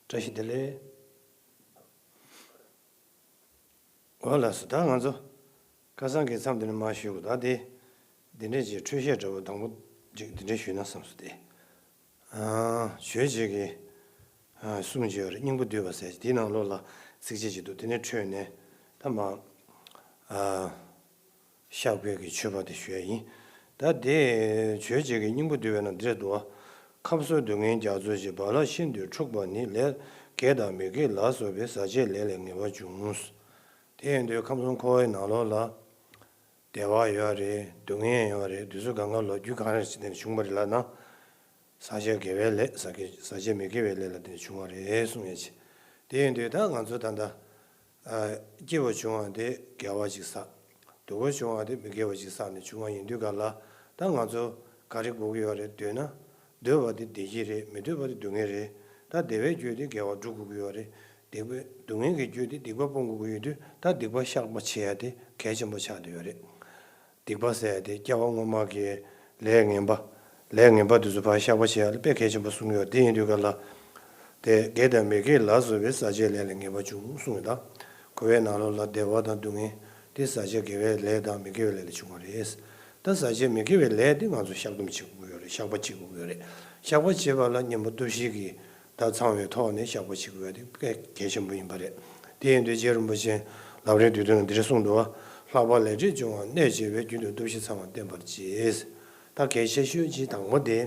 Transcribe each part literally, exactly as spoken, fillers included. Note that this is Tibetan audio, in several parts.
བཀྲ་ཤིས་བདེ་ལེགས། འོ་ལགས་སོ། ད་ང་ཚོ་ཁ་སང་གི་མཚམས་འདི་ནས་མར་ཞུ་དགོས། ད་དེ་འདི་འདྲས་ཀྱི་འཕྲོས་བཤད་འདྲ་པོ་དང་པོ་ཅིག་འདི་འདྲས་ཞུས་ན་བསམ་སོང་སྟེ། ཨ། ཆོས་རྗེ་གི་ཨ་གསུང་ཅིག་ཡོད་རེད། སྙིང་པོ་བསྡུས་པ་ཟེར་གྱི། དེའི་ནང་ལོགས་ལ་ཚིགས་བཅད་ཅིག་འདུག་དེ་ནས་འཕྲོས་ནས་ད་མར་ཨ་བཤགས་པའི་གི་མཆོད་པ་དེ་ཞུ་ཡ་ཡིན། ད་དེ་ཆོས་རྗེ་གི་སྙིང་པོ་བསྡུས་པའི་ནང་འདི་འདྲས་འདུག་བ། ཁམས་གསུམ་སྡུག་བསྔལ་རྒྱ་མཚོ་ཆེ། རྦ་རླབས་ཤིན་ཏུ་འཁྲུགས་པ་ནི། ལས་དགེ་དང་མི་དགེ་ལ་སོགས་པའི། ཟག་བཅས་ལས་ལས་ངེས་པར་འབྱུང་། དེ་ཡིན་དུས་ཁམས་གསུམ་འཁོར་བའི་ནང་ལོགས་ལ་བདེ་བ་ཡོད་རེད། སྡུག་བསྔལ་ཡོད་རེད། དེ་ཚོ་གང་ག་ལོ་རྒྱུས་གང་རེད་ཅེས་དེ་ནས་བྱུང་བ་རེད་ལབ་ན། ཟག་བཅས་དགེ་བའི་ལས། ཟག་གི་ཟག་བཅས་མི་དགེ་བའི་ལས་ལ་བརྟེན་ནས་བྱུང་བ་རེད་གསུང་ཡ་ཆེ། དེ་ཡིན་དུས་ད་ང་ཚོ་ད་ལྟ་ཨ་སྐྱེ་བ་བྱུང་བ་དེ་དགེ་བ་ཅིག་བསགས། སྡུག་པ་བྱུང་བ་དེ་མི་དགེ་བ་ཅིག་བསགས་ནས་བྱུང་བ་ཡིན་དུས་ག་ལ། ད་ང་ཚོ་ག་རེ་དགོས་ཀྱི་ཡོད་རེད་འདོད་ན། འདོད་པ་དེ་བདེ་སྐྱིད་རེད། མི་འདོད་པ་དེ་སྡུག་བསྔལ་རེད། ད་བདེ་བའི་རྒྱུ་དེ་དགེ་བ་སྒྲུབ་དགོས་ཀྱི་ཡོད་རེད། སྡིག་པའི་སྡུག་བསྔལ་གྱི་རྒྱུ་དེ་སྡིག་པ་སྤོང་དགོས་ཀྱི་ཡོད་དུས། ད་སྡིག་པ་བཤགས་པ་བྱེད་ཡ་དེ་གལ་ཆེན་པོ་ཆགས་བསྡད་ཡོད་རེད། སྡིག་པ་ཟེར་ཡ་དེ་སྐྱེ་བ་སྔོན་མ་གི་ལས་ངན་པ། ལས་ངན་པ་དེ་ཚོ་ཕར་བཤགས་པ་བྱེད་ཡ་ལ་དཔེ་གལ་ཆེན་པོ་གསུངས་ཡོད། དེ་ཡིན་དུས་ག་ལ། དེ་དགེ་དང་མི་དགེ་ལ་སོགས་པའི། ཟག་བཅས་ལས་ལས་ངེས་པར་འབྱུང་གསུངས་ཡོད། ད་འཁོར་བའི་ནང་ལོགས་ལ་བདེ་བ་དང་སྡུག་བསྔལ་དེ་ཟག་བཅས་དགེ་བའི་ལས་དང་མི་དགེ་བའི་ལས་ལས་བྱུང་བ་རེད། ད་ཟག་བཅས་མི་དགེ་བའི་ལས་དེ་ང་ཚོ་བཤགས་སྡོམ་བྱེད་དགོས་ཡོད་རེད། བཤགས་པ་བྱེད་དགོས་ཡོད་རེད། བཤགས་པ་བྱེད་པ་ལ་གཉེན་པོ་སྟོབས་བཞི་གིས་ད་ཚང་བའི་ཐོག་ནས་བཤགས་པ་བྱེད་དགོས་པ་དེ་དཔེ་གལ་ཆེན་པོ་ཡིན་པ་རེད། དེ་ཡིན་དུས་རྗེ་རིན་པོ་ཆེས་ལམ་རིམ་བསྡུས་དོན་ལ་འདི་འདྲ་གསུངས་འདུག་བ། ལྷག་པར་ལས་འབྲས་འབྱུང་བར་གནོད་བྱེད་པའི། རྒྱུན་དུ་སྟོབས་བཞི་ཚང་བར་བསྟེན་པར་བྱེད། ད་གལ་ཆེ་ཤོས་ཀྱི་དང་པོ་དེ་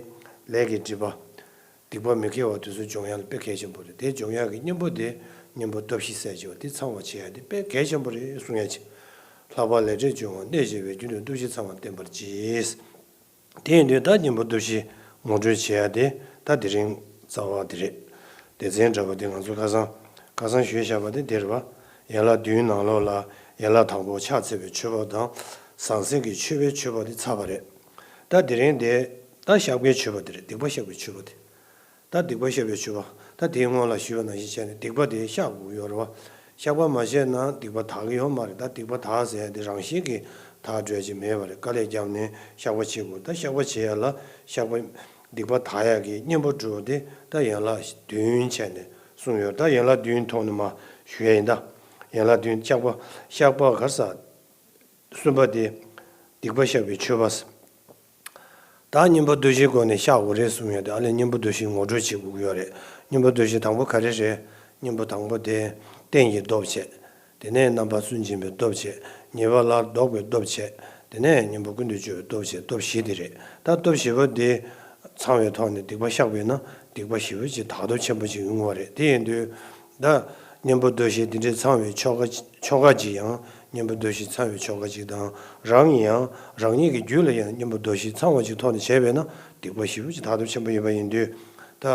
ལས་ཀྱི་སྒྲིབ་པ། སྡིག་པ་མི་དགེ་བ་དེ་ཚོ་སྦྱོང་ཡ་ལ་དཔེ་གལ་ཆེན་པོ་རེད། དེ་སྦྱོང་ཡ་གི་གཉེན་པོ་དེ་གཉེན་པོ་སྟོབས་བཞི་ཟེར་བྱས་པ་དེ་ཚང་བ་བྱེད་ཡ་དེ་དཔེ་གལ་ཆེན་པོ་རེད་གསུང་ཡ་ཆེ། ལྷག་པར་ལས་འབྲས་འབྱུང་བར་གནོད་བྱེད་པའི། རྒྱུན་དུ་སྟོབས་བཞི་ཚང་བར་བསྟེན་པར་བྱེད། དེ་ཡིན་དུས་ད་གཉེན་པོ་སྟོབས་བཞི་ངོ་སྤྲོད་བྱེད་ཡ་དེ་ད་དེ་རིང་རྩ་བ་དེ་རེད། སྡེ་ཚན་འདྲ་པོ་དེ་ང་ཚོ་ཁ་སང་ཁ་སང་ཞུས་བཞག་པ་དེ་དེ་རེད་བ། ཡན་ལག་བདུན་ནང་ལོགས་ལ་ཡན་ལག་དང་པོ་ཕྱག་འཚལ་བའི་མཆོད་པ་དང་། ཟང་ཟིང་གི་མཆོད་པའི་མཆོད་པ་དེ་ཚར་བ་རེད། ད་དེ་རིང་དེ་ད་བཤགས་པའི་མཆོད་པ་དེ་རེད། སྡིག་པ་བཤགས་པའི་མཆོད་པ་དེ། ད་སྡིག་པ་བཤགས་པའི་མཆོད་པ། ད་དེའི་སྔོན་ལ་ཞུས་པ་ནང་བཞིན་བྱས་ནས་སྡིག་པ་དེ་བཤགས་དགོས་ཡོད་རེད་བ། བཤགས་པ་མ་བྱས་ན་སྡིག་པ་དག་གི་ཡོད་མ་རེད། ད་སྡིག་པ་དག་ཟེར་ཡ་དེ་རང་བཞིན་གྱིས་དག་འགྲོ་ཡ་ཅིག་མེད་པ་རེད། དཀའ་ལས་བརྒྱབ་ནས་བཤགས་པ་བྱེད་དགོས། ད་བཤགས་པ་བྱེད་ཡ་ལ་བཤགས་པ། སྡིག་པ་དག་ཡ་གི་གཉེན་པོ་སྒྲུབ་པ་དེ་ད་ཡན་ལག་བདུན་བྱས་ནས་གསུངས་ཡོད། ད་ཡན་ལག་བདུན་ཐོག་ནས་མར་ཞུ་ཡ་ཡིན། ད་ཡན་ལག་བདུན། བཤགས་པ། བཤགས་པ་ག་རེ་ཟེར། གསུམ་པ་དེ་སྡིག་པ་བཤགས་པའི་མཆོད་པ། ད་གཉེན་པོ་སྟོབས་བཞིའི་སྒོ་ནས་བཤགས་དགོས་རེད་གསུངས་ཡོད་དེ། ཨ་ལས་གཉེན་པོ་སྟོབས་བཞི་ངོ་སྤྲོད་བྱེད་དགོས་ཀྱི་ཡོད་རེད། གཉེན་པོ་སྟོབས་བཞི་དང་པོ་ག་རེ་རེད། གཉེན་པོ་དང་པོ་དེ་རྟེན་གྱི་སྟོབས་བྱས། དེ་ནས་རྣམ་པར་སུན་འབྱིན་པའི་སྟོབས་བྱས། གཉིས་པ་སླར་ལྡོག་པའི་སྟོབས་བྱས། དེ་ནས་གཉེན་པོ་ཀུན་ཏུ་སྤྱོད་པའི་སྟོབས་བྱས། སྟོབས་བཞི་དེ་རེད། ད་སྟོབས་བཞི་པོ་དེ་ཚང་བའི་ཐོག་ནས་སྡིག་པ་བཤགས་པས་ན་སྡིག་པ་བཞི་པོ་ཅིག་དག་སྟོབས་ཆེན་པོ་ཅིག་ཡོང་བ་རེད། དེ་ཡིན་དུས། ད་གཉེན་པོ་སྟོབས་བཞི་འདི་འདྲའི་ཚང་བའི་ཆོ་ག་ཆོ་ག་ཅིག་ཡང་། གཉེན་པོ་སྟོབས་བཞི་ཚང་བའི་ཆོ་ག་ཅིག་དང་། རང་ཡང་རང་ཉིད་ཀྱི་རྒྱུད་ལ་ཡང་གཉེན་པོ་སྟོབས་བཞི་ཚང་བ་ཅིག་ཐོག་ནས་བྱས་པས་ན་སྡིག་པ་བཞི་པོ་ཅིག་དག་སྟོབས་ཆེན་པོ་ཡོད་པ་ཡིན་དུས། ད་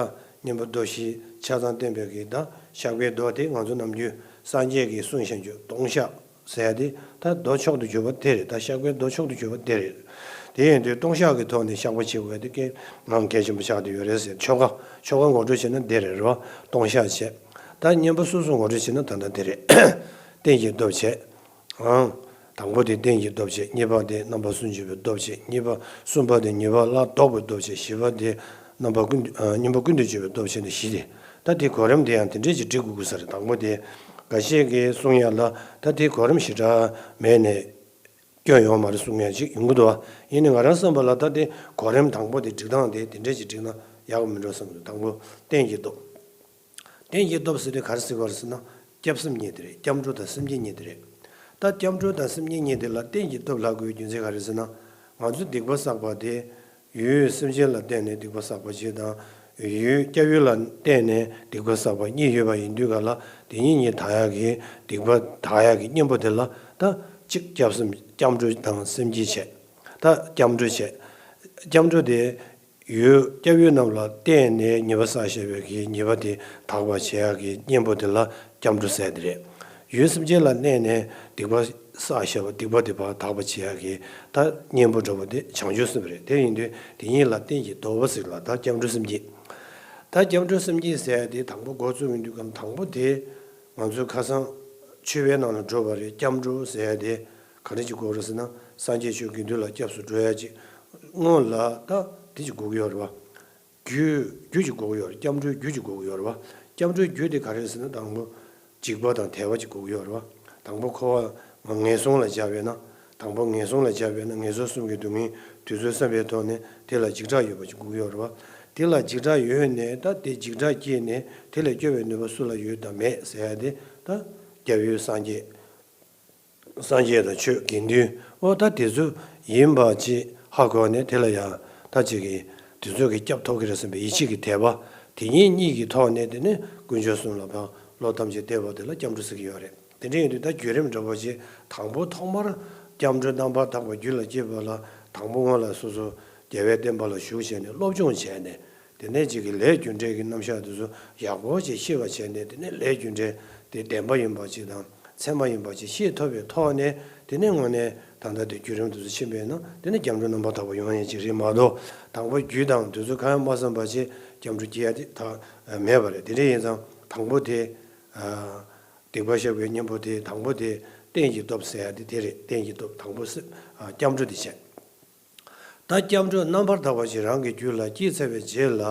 གཉེན་པོ་སྟོབས་བཞི་ཆ་ཚང་བསྟེན་པའི་གི་ད་བཤགས་པའི་མདོ་དེ་ང་ཚོ་ནམ་རྒྱུན་སངས་རྒྱས་ཀྱིས་གསུངས་བཞག་རྒྱུ་ལྟུང་བཤགས་ཟེར་ཡ་དེ་ད་མདོ་མཆོག་ཏུ་གྱུར་པ་དེ་རེད། ད་བཤགས་པའི་མདོ་མཆོག་ཏུ་གྱུར་པ་དེ་རེད། དེ་ཡིན་དུས་ལྟུང་བཤགས་ཀྱི་ཐོག་ནས་བཤགས་པ་བྱེད་དགོས་ཡ་དེ་གལ་ང་གལ་ཆེན་པོ་ཆགས་བསྡད་ཡོད་རེད་ཟེར། ཆོ་ག་ཆོ་ག་ངོ་སྤྲོད་བྱས་ན་འདི་རེད་རེད་བ། ལྟུང་བཤགས་བྱས། ད་གཉེན་པོ་སོ་སོ་ངོ་སྤྲོད་བྱས་ན་ད་ལྟ་འདི་རེད། རྟེན་གྱི་སྟོབས་བྱས། ཨང་། དང་པོ་དེ་རྟེན་གྱི་སྟོབས་བྱས། གཉིས་པ་དེ་རྣམ་པར་སུན་འབྱིན་པའི་སྟོབས་བྱས། གཉིས་པ། གསུམ་པ་དེ་གཉིས་པ་སླར་ལྡོག་པའི་སྟོབས་བྱས། བཞི་པ་དེ་རྣམ་པ་ཀུན་ཨ་གཉེན་པོ་ཀུན་ཏུ་སྤྱོད་པའི་སྟོབས་བྱས་ནས་བཞི་དེ། ད་དེ་གོ་རིམ་དེ་ཡང་དེ་འདྲས་ཀྱི་འགྲིག་དགོས་ཀྱི་ས་རེད། དང་པོ་དེ་འགའ་ཤས་ཀྱིས་གསུང་ཡ་ལ་ད་དེ་གོ་རིམ་ཞེ་དྲག་མེད་ནས་སྐྱོན་ཡོང་མ་རེད་གསུང་ཡ་ཅིག་ཡོང་གི་འདུག་བ། ཡིན་ནའི་ང་རང་བསམ་པ་ལ་ད་དེ་གོ་རིམ་དང་པོ་དེ་སྒྲིག་སྟངས་དེ་དེ་འདྲས་ཀྱི་སྒྲིག་ན་ཡག་གི་མིན་འགྲོ་བསམ་གྱི་འདུག་དང་པོ་རྟེན་གྱི་སྟོབས། རྟེན་གྱི་སྟོབས་ཟེར་དེ་ག་རེ་ཟེར་བ་རེད་ཟེར་ན། སྐྱབས་སེམས་གཉིས་དེ་རེད། སྐྱབས་འགྲོ་དང་སེམས་བསྐྱེད་གཉིས་དེ་རེད། ད་སྐྱབས་འགྲོ་དང་སེམས་བསྐྱེད་གཉིས་དེ་ལ་རྟེན་གྱི་སྟོབས་ལབ་དགོས་རྒྱུ་མཚན་ག་རེ་ཟེར་ན། ང་ཚོ་སྡིག་པ་བསགས་པ་དེ་ཡུལ་སེམས་ཅན་ལ་བརྟེན་ནས་སྡིག་པ་བསགས་པ་གཅིག་དང་། ཡུལ་སྐྱབས་ཡུལ་ལ་བརྟེན་ནས་སྡིག་པ་བསགས་པ་གཉིས་ཡོད་པ་ཡིན་དུས་ག་ལ། དེ་གཉིས་གཉིས་དག་ཡག་གི་སྡིག་པ་དག་ཡག་གི་གཉེན་པོ་དེ་ལ་ད་གཅིག་སྐྱབས་སེམས་སྐྱབས་འགྲོ་དང་སེམས་བསྐྱེད་བྱས། ད་སྐྱབས་འགྲོ་བྱས། སྐྱབས་འགྲོ་དེ། ཡུལ་སྐྱབས་ཡུལ་རྣམས་ལ་བརྟེན་ནས་ཉེས་པ་བསགས་བཞག་པའི་གི་ཉེས་པ་དེ་དག་པར་བྱེད་ཡག་གི་གཉེན་པོ་དེ་ལ་སྐྱབས་འགྲོ་ཟེར་དེ་རེད། ཡུལ་སེམས་ཅན་ལ་གནས་ནས་སྡིག་པ་བསགས་བཞག་པ་སྡིག་པ་དེ་ཕར་དག་པར་བྱེད་ཡག་གི་ད་གཉེན་པོ་འདྲ་པོ་དེ་བྱང་ཆུབ་སེམས་རེད། དེ་ཡིན་དུས་དེ་གཉིས་ལ་རྟེན་གྱི་སྟོབས་ཟེར་ལ། ད་སྐྱབས་འགྲོ་སེམས་བསྐྱེད། ད་སྐྱབས་འགྲོ་སེམས་བསྐྱེད་ཟེར་ཡག་དེ་དང་པོ་འགོ་བཙུགས་ཡོང་དུས་གམ། དང་པོ་དེ་ང་ཚོའི་ཁ་སང་མཆོད་པའི་ནང་ལ་འགྲོ་བ་རེད། སྐྱབས་འགྲོ་ཟེར་ཡག་དེ། ག་རེ་ཅིག་དགོས་རེད་ཟེར་ན། སངས་རྒྱས་ཆོས་དགེ་འདུན་ལ་སྐྱབས་སུ་འགྲོ་ཡ་ཅིག་སྔོན་ལ་ད་དེ་ཅིག་དགོས་ཀྱི་ཡོད་རེད་བ། རྒྱུ་རྒྱུ་ཅིག་དགོས་ཀྱི་ཡོད་རེད། སྐྱབས་འགྲོའི་རྒྱུ་ཅིག་དགོས་ཀྱི་ཡོད་རེད་བ། སྐྱབས་འགྲོའི་རྒྱུ་དེ་ག་རེ་ཟེར་ན། དང་པོ་འཇིགས་པ་དང་དད་པ་ཅིག་དགོས་ཀྱི་ཡོད་རེད་བ། དང་པོ་འཁོར་བ་ངན་སོང་ལ་སྦྱར་བས་ན། དང་པོ་ངན་སོང་ལ་སྦྱར་བས་ན་ངན་སོང་གསུམ་གྱི་སྡུག་བསྔལ་དེ་ཚོ་བསམ་པའི་ཐོག་ནས་དེ་ལ་འཇིགས་སྐྲག་ཡོད་པ་ཅིག་དགོས་ཀྱི་ཡོད་རེད་བ། དེ་ལ་འཇིགས་སྐྲག་ཡོད་ནས་ད་དེ་འཇིགས་སྐྲག་སྐྱེས་ནས་དེ་ལས་སྐྱོབ་པའི་ནུས་པ་སུ་ལ་ཡོད་དམ་མེད་ཟེར་ཡ་དེ། ད་སྐྱབས་ཡུལ་སངས་རྒྱས། སངས་རྒྱས་དང་ཆོས་དགེ་འདུན། ཨོ་ད་དེ་ཚོ་ཡིན་པ་ཅིག་ཧ་གོ་ནས་དེ་ལ་ཡང་ད་ཅིག་གིས་དེ་ཚོ་གི་སྐྱབས་ཐོབ་ཀྱི་རེད་བསམ་པའི་ཡིད་ཆེས་ཀྱི་དད་པ། དེ་ཉིད་གཉིས་ཀྱི་ཐོག་ནས་དེ་ནས་དཀོན་མཆོག་གསུམ་ལ་ཕར་བློ་ཐམས་ཅད་གཏད་པ་དེ་ལ་སྐྱབས་འགྲོ་ཟེར་གྱི་ཡོད་རེད། དེ་འདྲ་ཡིན་དུས་ད་བརྒྱུད་རིམ་འདྲ་པོ་ཅིག་དང་པོ་ཐོག་མར་སྐྱབས་འགྲོ་རྣམ་པར་དག་པ་རྒྱུད་ལ་སྐྱེས་པ་ལ་དང་པོ་སྔོན་ལ་སོ་སོ་རྒྱལ་བའི་བསྟན་པ་ལ་ཞུགས་བྱས་ནས་སློབ་སྦྱོང་བྱས་ནས། དེ་ནས་ཅིག་གི་ལས་རྒྱུ་འབྲས་ཀྱི་རྣམ་གཞག་དེ་ཚོ་ཡག་པོ་ཅིག་ཤེས་པ་བྱས་ནས། དེ་ནས་ལས་རྒྱུ་འབྲས་དེ་བདེན་པ་ཡིན་པ་ཅིག་དང་མཚན་མ་ཡིན་པ་ཅིག་ཤེས་ཐུབ་པའི་ཐོག་ནས། དེ་ནས་དངོས་གནས་ད་ལྟ་དེ་བརྒྱུད་རིམ་དེ་ཚོ་ཕྱིན་པས་ན་དེ་ནས་སྐྱབས་འགྲོ་རྣམ་པར་དག་པ་ཡོང་ཡ་ཅིག་རེད་མ་གཏོགས། དང་པོ་རྒྱུ་དང་དེ་ཚོ་གང་ཡང་མ་བསམ་པ་ཅིག་སྐྱབས་འགྲོ་སྐྱེ་ཡ་དེ་ད་མེད་པ་རེད། དེ་འདྲ་ཡིན་ཙང་དང་པོ་དེ། ཨ། སྡིག་པ་བཤགས་པའི་གཉེན་པོ་དེ་དང་པོ་དེ་རྟེན་གྱི་སྟོབས་ཟེར་ཡ་དེ་དེ་རེད། རྟེན་གྱི་སྟོབས་དང་པོ་སེ། ཨ། སྐྱབས་འགྲོ་དེ་བྱས། ད་སྐྱབས་འགྲོ་རྣམ་པར་དག་པ་ཞིག་རང་གི་རྒྱུད་ལ་སྐྱེས་ཚར་བའི་རྗེས་ལ།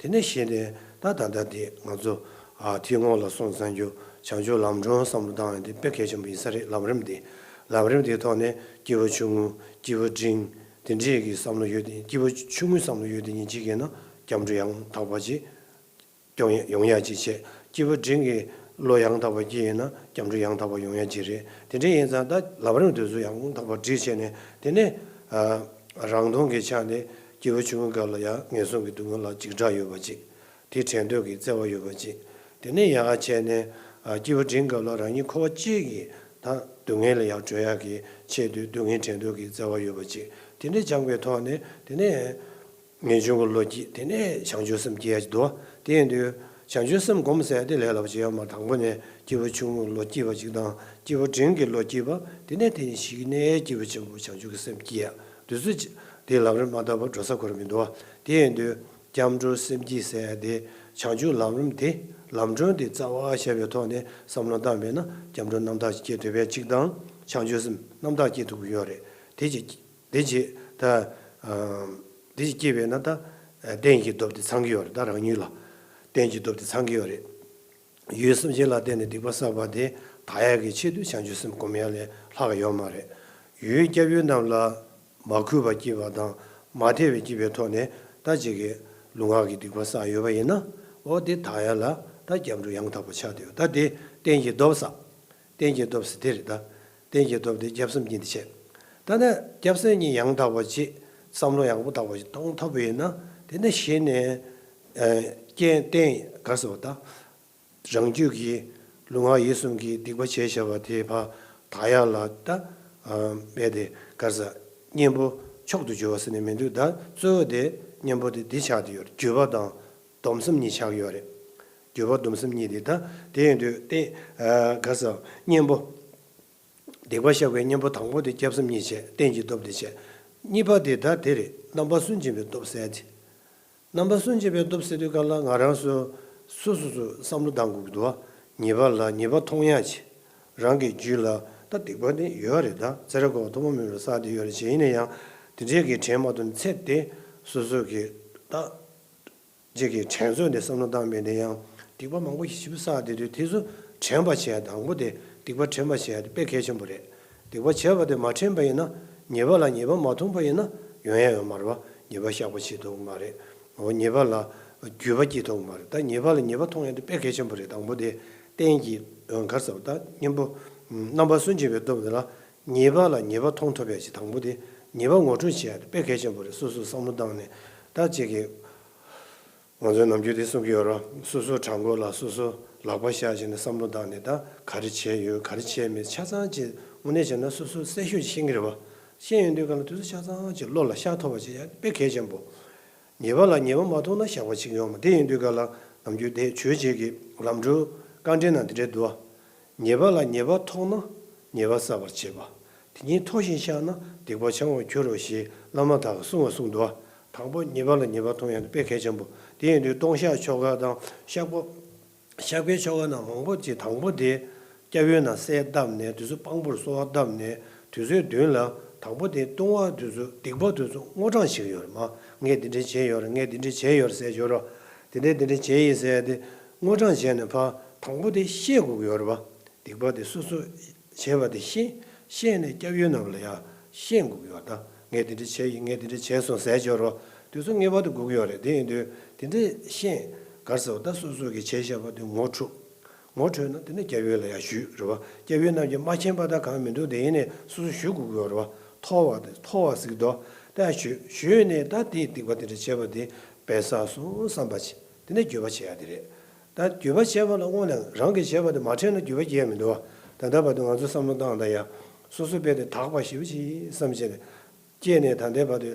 དེ་ནས་གཞི་ནས་ད་ད་ལྟ་དེ་ང་ཚོ། ཨ། དེ་སྔོན་ལ་སོང་ཙང་རྒྱུ་བྱང་ཆུབ་ལམ་སྒྲོན་བསམ་བློ་བཏང་ཡ་དེ་དཔེ་གལ་ཆེན་པོ་ཡིན་ས་རེད། ལམ་རིམ་དེ། ལམ་རིམ་དེའི་ཐོག་ནས་སྐྱེས་བུ་ཆུང་ངུ། སྐྱེས་བུ་འབྲིང་། དེ་འདྲས་ཀྱི་བསམ་བློ་ཡོད་དེ། སྐྱེས་བུ་ཆུང་ངུའི་བསམ་བློ་ཡོད་དེ་ཉིན་གཅིག་གིས་ན་སྐྱབས་འགྲོ་ཡང་དག་པ་ཅིག་སྐྱོང་ཡ་ཡོང་ཡ་ཅིག་བྱས། སྐྱེས་བུ་འབྲིང་གི་བློ་ཡང་དག་པ་སྐྱེས་ཡིན་ན་སྐྱབས་འགྲོ་ཡང་དག་པ་ཡོང་ཡ་ཅིག་རེད། དེ་འདྲ་ཡིན་ཙང་ད་ལམ་རིམ་དེ་ཚོ་ཡང་དག་པ་སྒྲིག་བྱས་ནས། དེ་ནས། ཨ། རང་སྟོང་གི་ཆ་ནས་སྐྱེས་བུ་ཆུང་ངུའི་སྐབས་ལ་ཡང་ངན་སོང་གི་སྡུག་བསྔལ་ལ་འཇིགས་སྐྲག་ཡོད་པ་ཅིག་དེ་བྲལ་འདོད་ཀྱི་བརྩེ་བ་ཡོད་པ་ཅིག་དེ་ནས་ཡང་བྱས་ནས། ཨ། སྐྱེས་བུ་འབྲིང་སྐབས་ལ་རང་ཉིད་འཁོར་བ་སྤྱི་གི་ད་སྡུག་བསྔལ་ལ་ཡང་གྲོལ་ཡག་གི་ཆེད་དུ་སྡུག་བསྔལ་བྲལ་འདོད་ཀྱི་བརྩེ་བ་ཡོད་པ་ཅིག་དེ་འདྲ་སྦྱངས་པའི་ཐོག་ནས། དེ་ནས། ངེས་འབྱུང་གི་བློ་སྐྱེས། དེ་ནས་བྱང་ཆུབ་སེམས་སྐྱེ་ཡ་ཅིག་འདུག་དེ་ཡིན་དུས་བྱང་ཆུབ་སེམས་སྒོམ་ཟེར་ཡ་དེ་ལས་སླ་པོ་ཅིག་ཡོད་མ་རེད། དང་པོ་ནས་སྐྱེས་བུ་ཆུང་ངུའི་བློ་སྐྱེས་པ་ཅིག་དང་། སྐྱེས་བུ་འབྲིང་གི་བློ་སྐྱེས་པ། དེ་ནས་དེ་ནས་གཞི་ནས་སྐྱེས་བུ་ཆེན་པོ་བྱང་ཆུབ་ཀྱི་སེམས་སྐྱེ་ཡ། དེ་ཚོ་ཅིག་དེ་ལམ་རིམ་མ་དག་པ་འགྲོ་ས་ཁོ་རང་མི་འདུག་དེ་ཡིན་དུས་སྐྱབས་འགྲོ་སེམས་བསྐྱེད་ཟེར་ཡ་དེ། བྱང་ཆུབ་ལམ་རིམ་དེ། ལམ་སྒྲོན་དེ་རྩ་བ་བཞག་པའི་ཐོག་ནས་བསམ་བློ་བཏང་བས་ན་སྐྱབས་འགྲོ་རྣམ་དག་ཅིག་སྐྱེ་ཐུབ་པ་ཅིག་དང་། བྱང་ཆུབ་སེམས་རྣམ་དག་སྐྱེ་ཐུབ་ཀྱི་ཡོད་རེད། དེ་ཅིག་དེ་རྗེས་ད། ཨ། དེ་རྗེས་སྐྱེས་པས་ན་ད། ཨ། རྟེན་གྱི་སྟོབས་དེ་ཚང་གི་ཡོད་རེད། ད་རང་ཉིད་ལ་རྟེན་གྱི་སྟོབས་དེ་ཚང་གི་ཡོད་རེད། ཡུལ་སེམས་ཅན་ལ་བརྟེན་ནས་སྡིག་པ་བསགས་པ་དེ་དག་ཡག་གི་ཆེད་དུ་བྱང་ཆུབ་སེམས་སྒོམ་ཡག་ལས་ལྷག་ཡོད་མ་རེད། ཡུལ་སྐྱབས་ཡུལ་རྣམས་ལ་མ་གུས་པ་སྐྱེས་པ་དང་མ་དད་པའི་སྐྱེས་པའི་ཐོག་ནས་ད་ཅིག་གི་ལུས་ངག་གི་སྡིག་པ་བསགས་ཡོད་པ་ཡིན་ན། འོ་དེ་དག་ཡག་ལ་ད་སྐྱབས་འགྲོ་ཡང་དག་པ་ཆགས་བསྡད་ཡོད། ད་དེ་རྟེན་གྱི་སྟོབས་བསགས། རྟེན་གྱི་སྟོབས་ཟེར་དེ་རེད་ད། རྟེན་གྱི་སྟོབས་དེ་སྐྱབས་སེམས་གཉིས་དེ་བྱས། ད་ནི་སྐྱབས་སེམས་གཉིས་ཡང་དག་པ་ཅིག་བསམ་བློ་ཡག་པོ་དག་པ་ཅིག་གཏོང་ཐུབ་པ་ཡིན་ན། དེ་ནི་གཞི་ནས། ཨ། རྐྱེན་རྟེན་ག་རེ་ཟེར་བ་ད། རང་རྒྱུད་ཀྱི་ལུས་ངག་ཡིད་གསུམ་གྱི་སྡིག་པ་བྱས་བཞག་པ་དེ་ཕར་དག་ཡག་ལ་ད། ཨ། རྦད་དེ་ག་རེ་ཟེར། གཉེན་པོ་མཆོག་ཏུ་གྱུར་པ་ཟེར་ནས་མི་འདུག་ད་གཙོ་བོ་དེ་གཉེན་པོ་དེ་འདི་ཆགས་བསྡད་ཡོད་རེད། རྒྱུད་པ་དང་། སྡོམ་གསུམ་གཉིས་ཆགས་ཡོད་རེད། རྒྱུད་པ་སྡོམ་གསུམ་གཉིས་དེ་ད་དེ་ཡིན་དུས་ཏེ། ཨ། ག་རེ་ཟེར། གཉེན་པོ། སྡིག་པ་བཤགས་པའི་གཉེན་པོ་དང་པོ་དེ་སྐྱབས་སེམས་གཉིས་བྱས། རྟེན་གྱི་སྟོབས་དེ་བྱས། གཉིས་པ་དེ་ད་དེ་རེད། རྣམ་པ་སུན་འབྱིན་པའི་སྟོབས་ཟེར་དེ། རྣམ་པ་སུན་འབྱིན་པའི་སྟོབས་ཟེར་དུས་སྐབས་ལ་ང་རང་ཚོ་སོ་སོ་སོ་བསམ་བློ་བཏང་དགོས་ཀྱི་འདུག་བ། ཉེས་པ་ལ་ཉེས་པ་མཐོང་ཡག་ཅིག་རང་གི་རྒྱུད་ལ་ད་སྡིག་པ་ནི་ཡོད་རེད། ད་ཚེ་རབས་འཁོར་བ་ཐོག་མ་མེད་པར་བསགས་བསྡད་ཡོད་རེད། བྱས་ཡིན་ན་ཡང་དེ་འདྲའི་གི་དྲན་མ་ཐུབ་ནས་ཚེ་འདི་སོ་སོ་གི་ད། ཅིག་གི་དྲན་གསོ་འདི་བསམ་བློ་བཏང་བས་ནས་ཡང་སྡིག་པ་མང་པོ་ཞིག་ཞིབ་བསགས་བསྡད་དུས། དེ་ཚོ་དྲན་པ་བྱས་དང་པོ་དེ། སྡིག་པ་དྲན་པ་བྱས་དེ་དཔེ་གལ་ཆེན་པོ་རེད། སྡིག་པ་བྱས་པ་དེ་མ་དྲན་པ་ཡིན་ན། ཉེས་པ་ལ་ཉེས་པ་མ་མཐོང་པ་ཡིན་ན་ཡོང་ཡ་ཡོད་མ་རེད་བ། ཉེས་པ་བཤགས་པ་བྱེད་ཐུབ་ཀྱི་མ་རེད། འོ། ཉེས་པ་ལ་འགྱོད་པ་སྐྱེ་ཐུབ་ཀྱི་མ་རེད། ད་ཉེས་པ་ལ་ཉེས་པ་མཐོང་ཡ་དེ་དཔེ་གལ་ཆེན་པོ་རེད། དང་པོ་དེ་རྟེན་གྱི། ཨ། ག་རེ་ཟེར་བ་ད། གཉེན་པོ། ཨ། རྣམ་པ་སུན་འབྱིན་པའི་སྟོབས་དེ་ལ། ཉེས་པ་ལ་ཉེས་པ་མཐོང་ཐུབ་ཡ་ཅིག་དང་པོ་དེ། ཉེས་པ་ངོ་སྤྲོད་བྱེད་ཡ་དེ་དཔེ་གལ་ཆེན་པོ་རེད། སོ་སོས་བསམ་བློ་བཏང་ནས། ད་ཅིག་གི། ང་ཚོའི་ནམ་རྒྱུན་དེ་གསུང་གི་ཡོད་ར། སོ་སོ་བྲང་ཁོག་ལ་སོ་སོ་ལག་པ་བཞག་བྱས་ནས་བསམ་བློ་བཏང་ནས། ད་ག་རེ་བྱས་ཡོད། ག་རེ་བྱས་མེད། ཆ་ཚང་ཅིག་དངོས་གནས་བྱས་ན་སོ་སོ་གསལ་ཤོས་ཤེས་ཀྱི་རེད་བ། ཤེས་ཡོང་དུས་སྒང་ལ་དེ་ཚོ་ཆ་ཚང་ཅིག་བློ་ལ་ཤར་ཐུབ་པ་བྱེད་ཡ་དཔེ་གལ་ཆེན་པོ། ཉེས་པ་ལ་ཉེས་པ་མ་མཐོང་ན་བཤགས་པ་བྱེད་ཀྱི་ཡོད་མ་རེད། དེ་ཡིན་དུས་སྒང་ལ་ནམ་རྒྱུན་དེ་ཆོས་བྱེད་ཀྱི་ལམ་སྒྲོན་བཀའ་འགྲེལ་ནང་དེ་འདྲ་འདུག་བ། ཉེས་པ་ལ་ཉེས་པ་མཐོང་ན་ཉེས་པ་བསགས་པར་བྱེད་པ། དེ་ཉིད་མཐོ་ཞིང་གཤགས་ན་སྡིག་པ་འཆང་བར་འགྱུར་རོ་ཞེས་བླ་མ་དག་གིས་གསུངས་པ་གསུངས་འདུག་བ། དང་པོ་ཉེས་པ་ལ་ཉེས་པ་མཐོང་ཡ་དེ་དཔེ་གལ་ཆེན་པོ། དེ་ཡིན་དུས་ལྟུང་བཤགས་ཆོ་ག་དང་བཤགས་པ། བཤགས་པའི་ཆོ་ག་ནང་མང་པོ་ཅིག་དང་པོ་དེ་སྐྱབས་ཡུལ་ནང་གསལ་བཏབ་ནས། དེ་ཚོ་དཔང་པོར་གསོལ་བ་བཏབ་ནས། དེ་ཚོའི་མདུན་ལ་དང་པོ་དེ་ལྟུང་བ་དེ་ཚོ། སྡིག་པ་དེ་ཚོ་དངོས་བགྲང་བྱེད་ཀྱི་ཡོད་རེད་མ། ངས་འདི་འདྲ་བྱས་ཡོད་རེད། ངས་འདི་འདྲ་བྱས་ཡོད་རེད་ཟེར་ཡོད་རེད། དེ་འདྲ་འདི་འདྲ་བྱས་ཡིན་ཟེར་ཏེ། དངོས་དྲངས་བྱས་ནས་ཕར་དང་པོ་དེ་ཤེས་དགོས་ཀྱི་ཡོད་རེད་པ། སྡིག་པ་དེ་སོ་སོས་བྱས་པ་དེ་ཤེས། ཤེས་ནས་སྐྱབས་ཡུལ་རྣམས་ལ་ཡང་ཤེས་དགོས་ཀྱི་ཡོད། ད་ངས་དེ་འདྲ་བྱས་ཡིན། ངས་དེ་འདྲ་བྱས་སོང་ཟེར་གྱི་ཡོད་རེད་པ། དེ་ཚོ་ངེས་པར་དུ་དགོས་ཀྱི་ཡོད་རེད། དེ་ཡིན་དུས་དེ་འདྲ་ཤེས། ག་རེ་ཟེར་བ། ད་སོ་སོ་གིས་བྱས་བཞག་པ་དེ་ངོ་འཕྲོད། ངོ་འཕྲོད་ན་དེ་ནས་སྐྱབས་ཡུལ་ལ་ཡང་ཞུས་རེད་པ། སྐྱབས་ཡུལ་རྣམས་ཀྱིས་མ་མཁྱེན་པ་དང་གང་མི་འདུག་དེ་ཡིན་ནས་སོ་སོ་ཞུ་དགོས་ཀྱི་ཡོད་རེད་པ། ཐོ་བ་དེ་ཐོ་བ་ཟེར་གྱི་འདུག་ད་ཞུས་ཞུས་ནས་ད་དེའི་སྡིག་པ་དེ་འདྲ་བྱས་པ་དེ་སྦས་བསགས་སོང་བསམ་པ་བྱས། དེ་ནས་འགྱོད་པ་བྱེད་ཡ་དེ་རེད། ད་འགྱོད་པ་བྱས་པ་ལ་དངོས་གནས་རང་གིས་བྱས་པ་དེ་མ་དྲན་ན་འགྱོད་པ་སྐྱེ་ཡ་མི་འདུག་པ། ད་ལྟ་བར་དུ་ང་ཚོ་བསམ་བློ་བཏང་ད་ཡ། སོ་སོ་དཔེ་དེ་དག་པ་ཞེ་པོ་ཅིག་བསམ་བྱས་ནས། སྐྱེས་ནས་ད་ལྟའི་བར་དུ་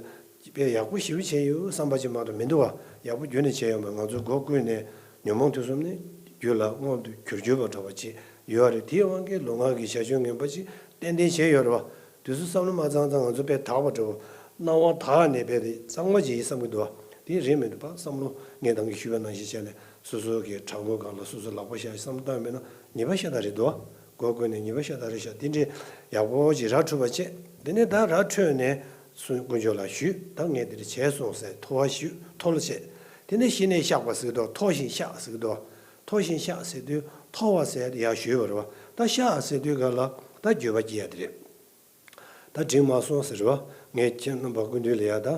དཔེ་ཡག་པོ་ཞེ་པོ་བྱས་ཡོད་བསམ་པ་ཅིག་མ་གཏོགས་མི་འདུག་པ། ཡག་པོ་རྒྱུན་ནས་བྱས་ཡོད་པ། ང་ཚོ་སྒོ་ཀུན་ནས་ཉོན་མོངས་དུག་གསུམ་ནི་རྒྱུད་ལ་མངོན་དུ་གྱུར་གྱུར་པ་འདྲ་བ་ཅིག་ཡོད་རེད། དེའི་དབང་གིས་ལུས་ངག་གི་བྱ་སྤྱོད་ངན་པ་ཅིག་ཏན་ཏན་བྱས་ཡོད་རེད་པ། དེ་ཚོ་བསམ་བློ་མ་བཏང་ཙང་ང་ཚོ་དཔེ་དག་པ་འདྲ་བོ། སྣང་བ་དག་ནས་དཔེ་དེ་གཙང་མ་ཅིག་ཡིན་བསམ་གྱི་འདུག་པ། དེ་རེད་མི་འདུག་པ། བསམ་བློ་ངས་ད་གིན་ཞུས་པ་ནང་བཞིན་བྱས་ནས་སོ་སོ་གི་བྲག་ངོས་སྒང་ལ་སོ་སོ་ལག་པ་བཞག་བསམ་བློ་བཏང་བས་ན་ཉེས་པ་ཤ་སྟག་རེད་འདུག་པ། སྒོ་ཀུན་ནས་ཉེས་པ་ཤ་སྟག་རེད་ཤག་དེ་འདྲའི་ཡག་པོ་ཅིག་ར་འཕྲོད་པ་བྱས། དེ་ནས་ད་ར་འཕྲོད་ནས་སུ་དཀོན་མཆོག་ལ་ཞུས། ད་ངས་དེ་འདྲ་བྱས་སོང་ཟེར་ཐོ་བ་ཞུས། ཐོ་ལ་བྱས། དེ་ནས་གཞི་ནས་བཤགས་པ་ཟེར་གྱི་འདུག་མཐོ་ཞིང་བཤགས་ཟེར་གྱི་འདུག་མཐོ་ཞིང་བཤགས་ཟེར་དུས་མཐོ་བ་ཟེར་ཡ་ཞུས་པ་རེད་པ། ད་བཤགས་ཟེར་དུས་ག་ལ་ད་འགྱོད་པ་སྐྱེ་ཡ་དེ་རེད། ད་འགྲིག་མ་སོང་ཟེར་བ། ངས་ཁྱེད་རྣམ་པ་སྐུ་མདུན་ལ་ཡ་ད་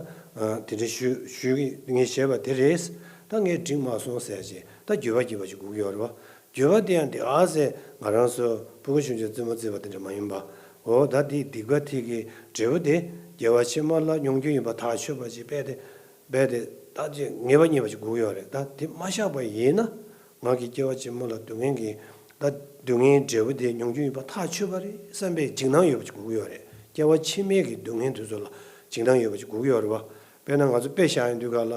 དེ་འདྲ་ཞུ་ཞུ་གི་ངས་བྱས་པ་དེ་རེད། ད་ངས་འགྲིག་མ་སོང་ཟེར་བྱས་ད་འགྱོད་པ་སྐྱེ་བ་ཞིག་དགོས་ཀྱི་ཡོད་རེད་པ། འགྱོད་པ་དེ་ཡང་དེ་ཨ་ཟེར་ང་རང་ཚོ་ཕྲུ་གུ་ཆུང་ཆུང་རྩེད་མོ་རྩེ་བ་དེ་འདྲ་མ་ཡིན་པ། འོ་ད་དེའི་སྡིག་པ་དེ་གི་འབྲས་བུ་དེ་སྐྱེ་བ་ཕྱི་མ་ལ་མྱོང་རྒྱུ་ཡིན་པ་ཐག་ཆོད་པ་ཞིག་དཔེ་དེ་དཔེ་དེ་ད་ཅིག་ངེས་པ་རྙེད་པ་ཞིག་དགོས་ཀྱི་ཡོད་རེད། ད་དེ་མ་བཤགས་པ་ཡིན་ན། ང་གི་སྐྱེ་བ་ཕྱི་མ་ལ་སྡུག་བསྔལ་གྱི་ད་སྡུག་བསྔལ་འབྲས་བུ་དེ་མྱོང་རྒྱུ་ཡིན་པ་ཐག་ཆོད་པ་རེད་བསམ་པའི་འཇིགས་སྣང་ཡོད་པ་ཅིག་དགོས་ཀྱི་ཡོད་རེད། སྐྱེ་བ་ཕྱི་མའི་གི་སྡུག་བསྔལ་དེ་ཚོ་ལ་འཇིགས་སྣང་ཡོད་པ་ཅིག་དགོས་ཀྱི་ཡོད་རེད་པ། དཔེར་ན་ང་ཚོ་དཔེ་བཞག་ཡོང་དུས་ག་ལ་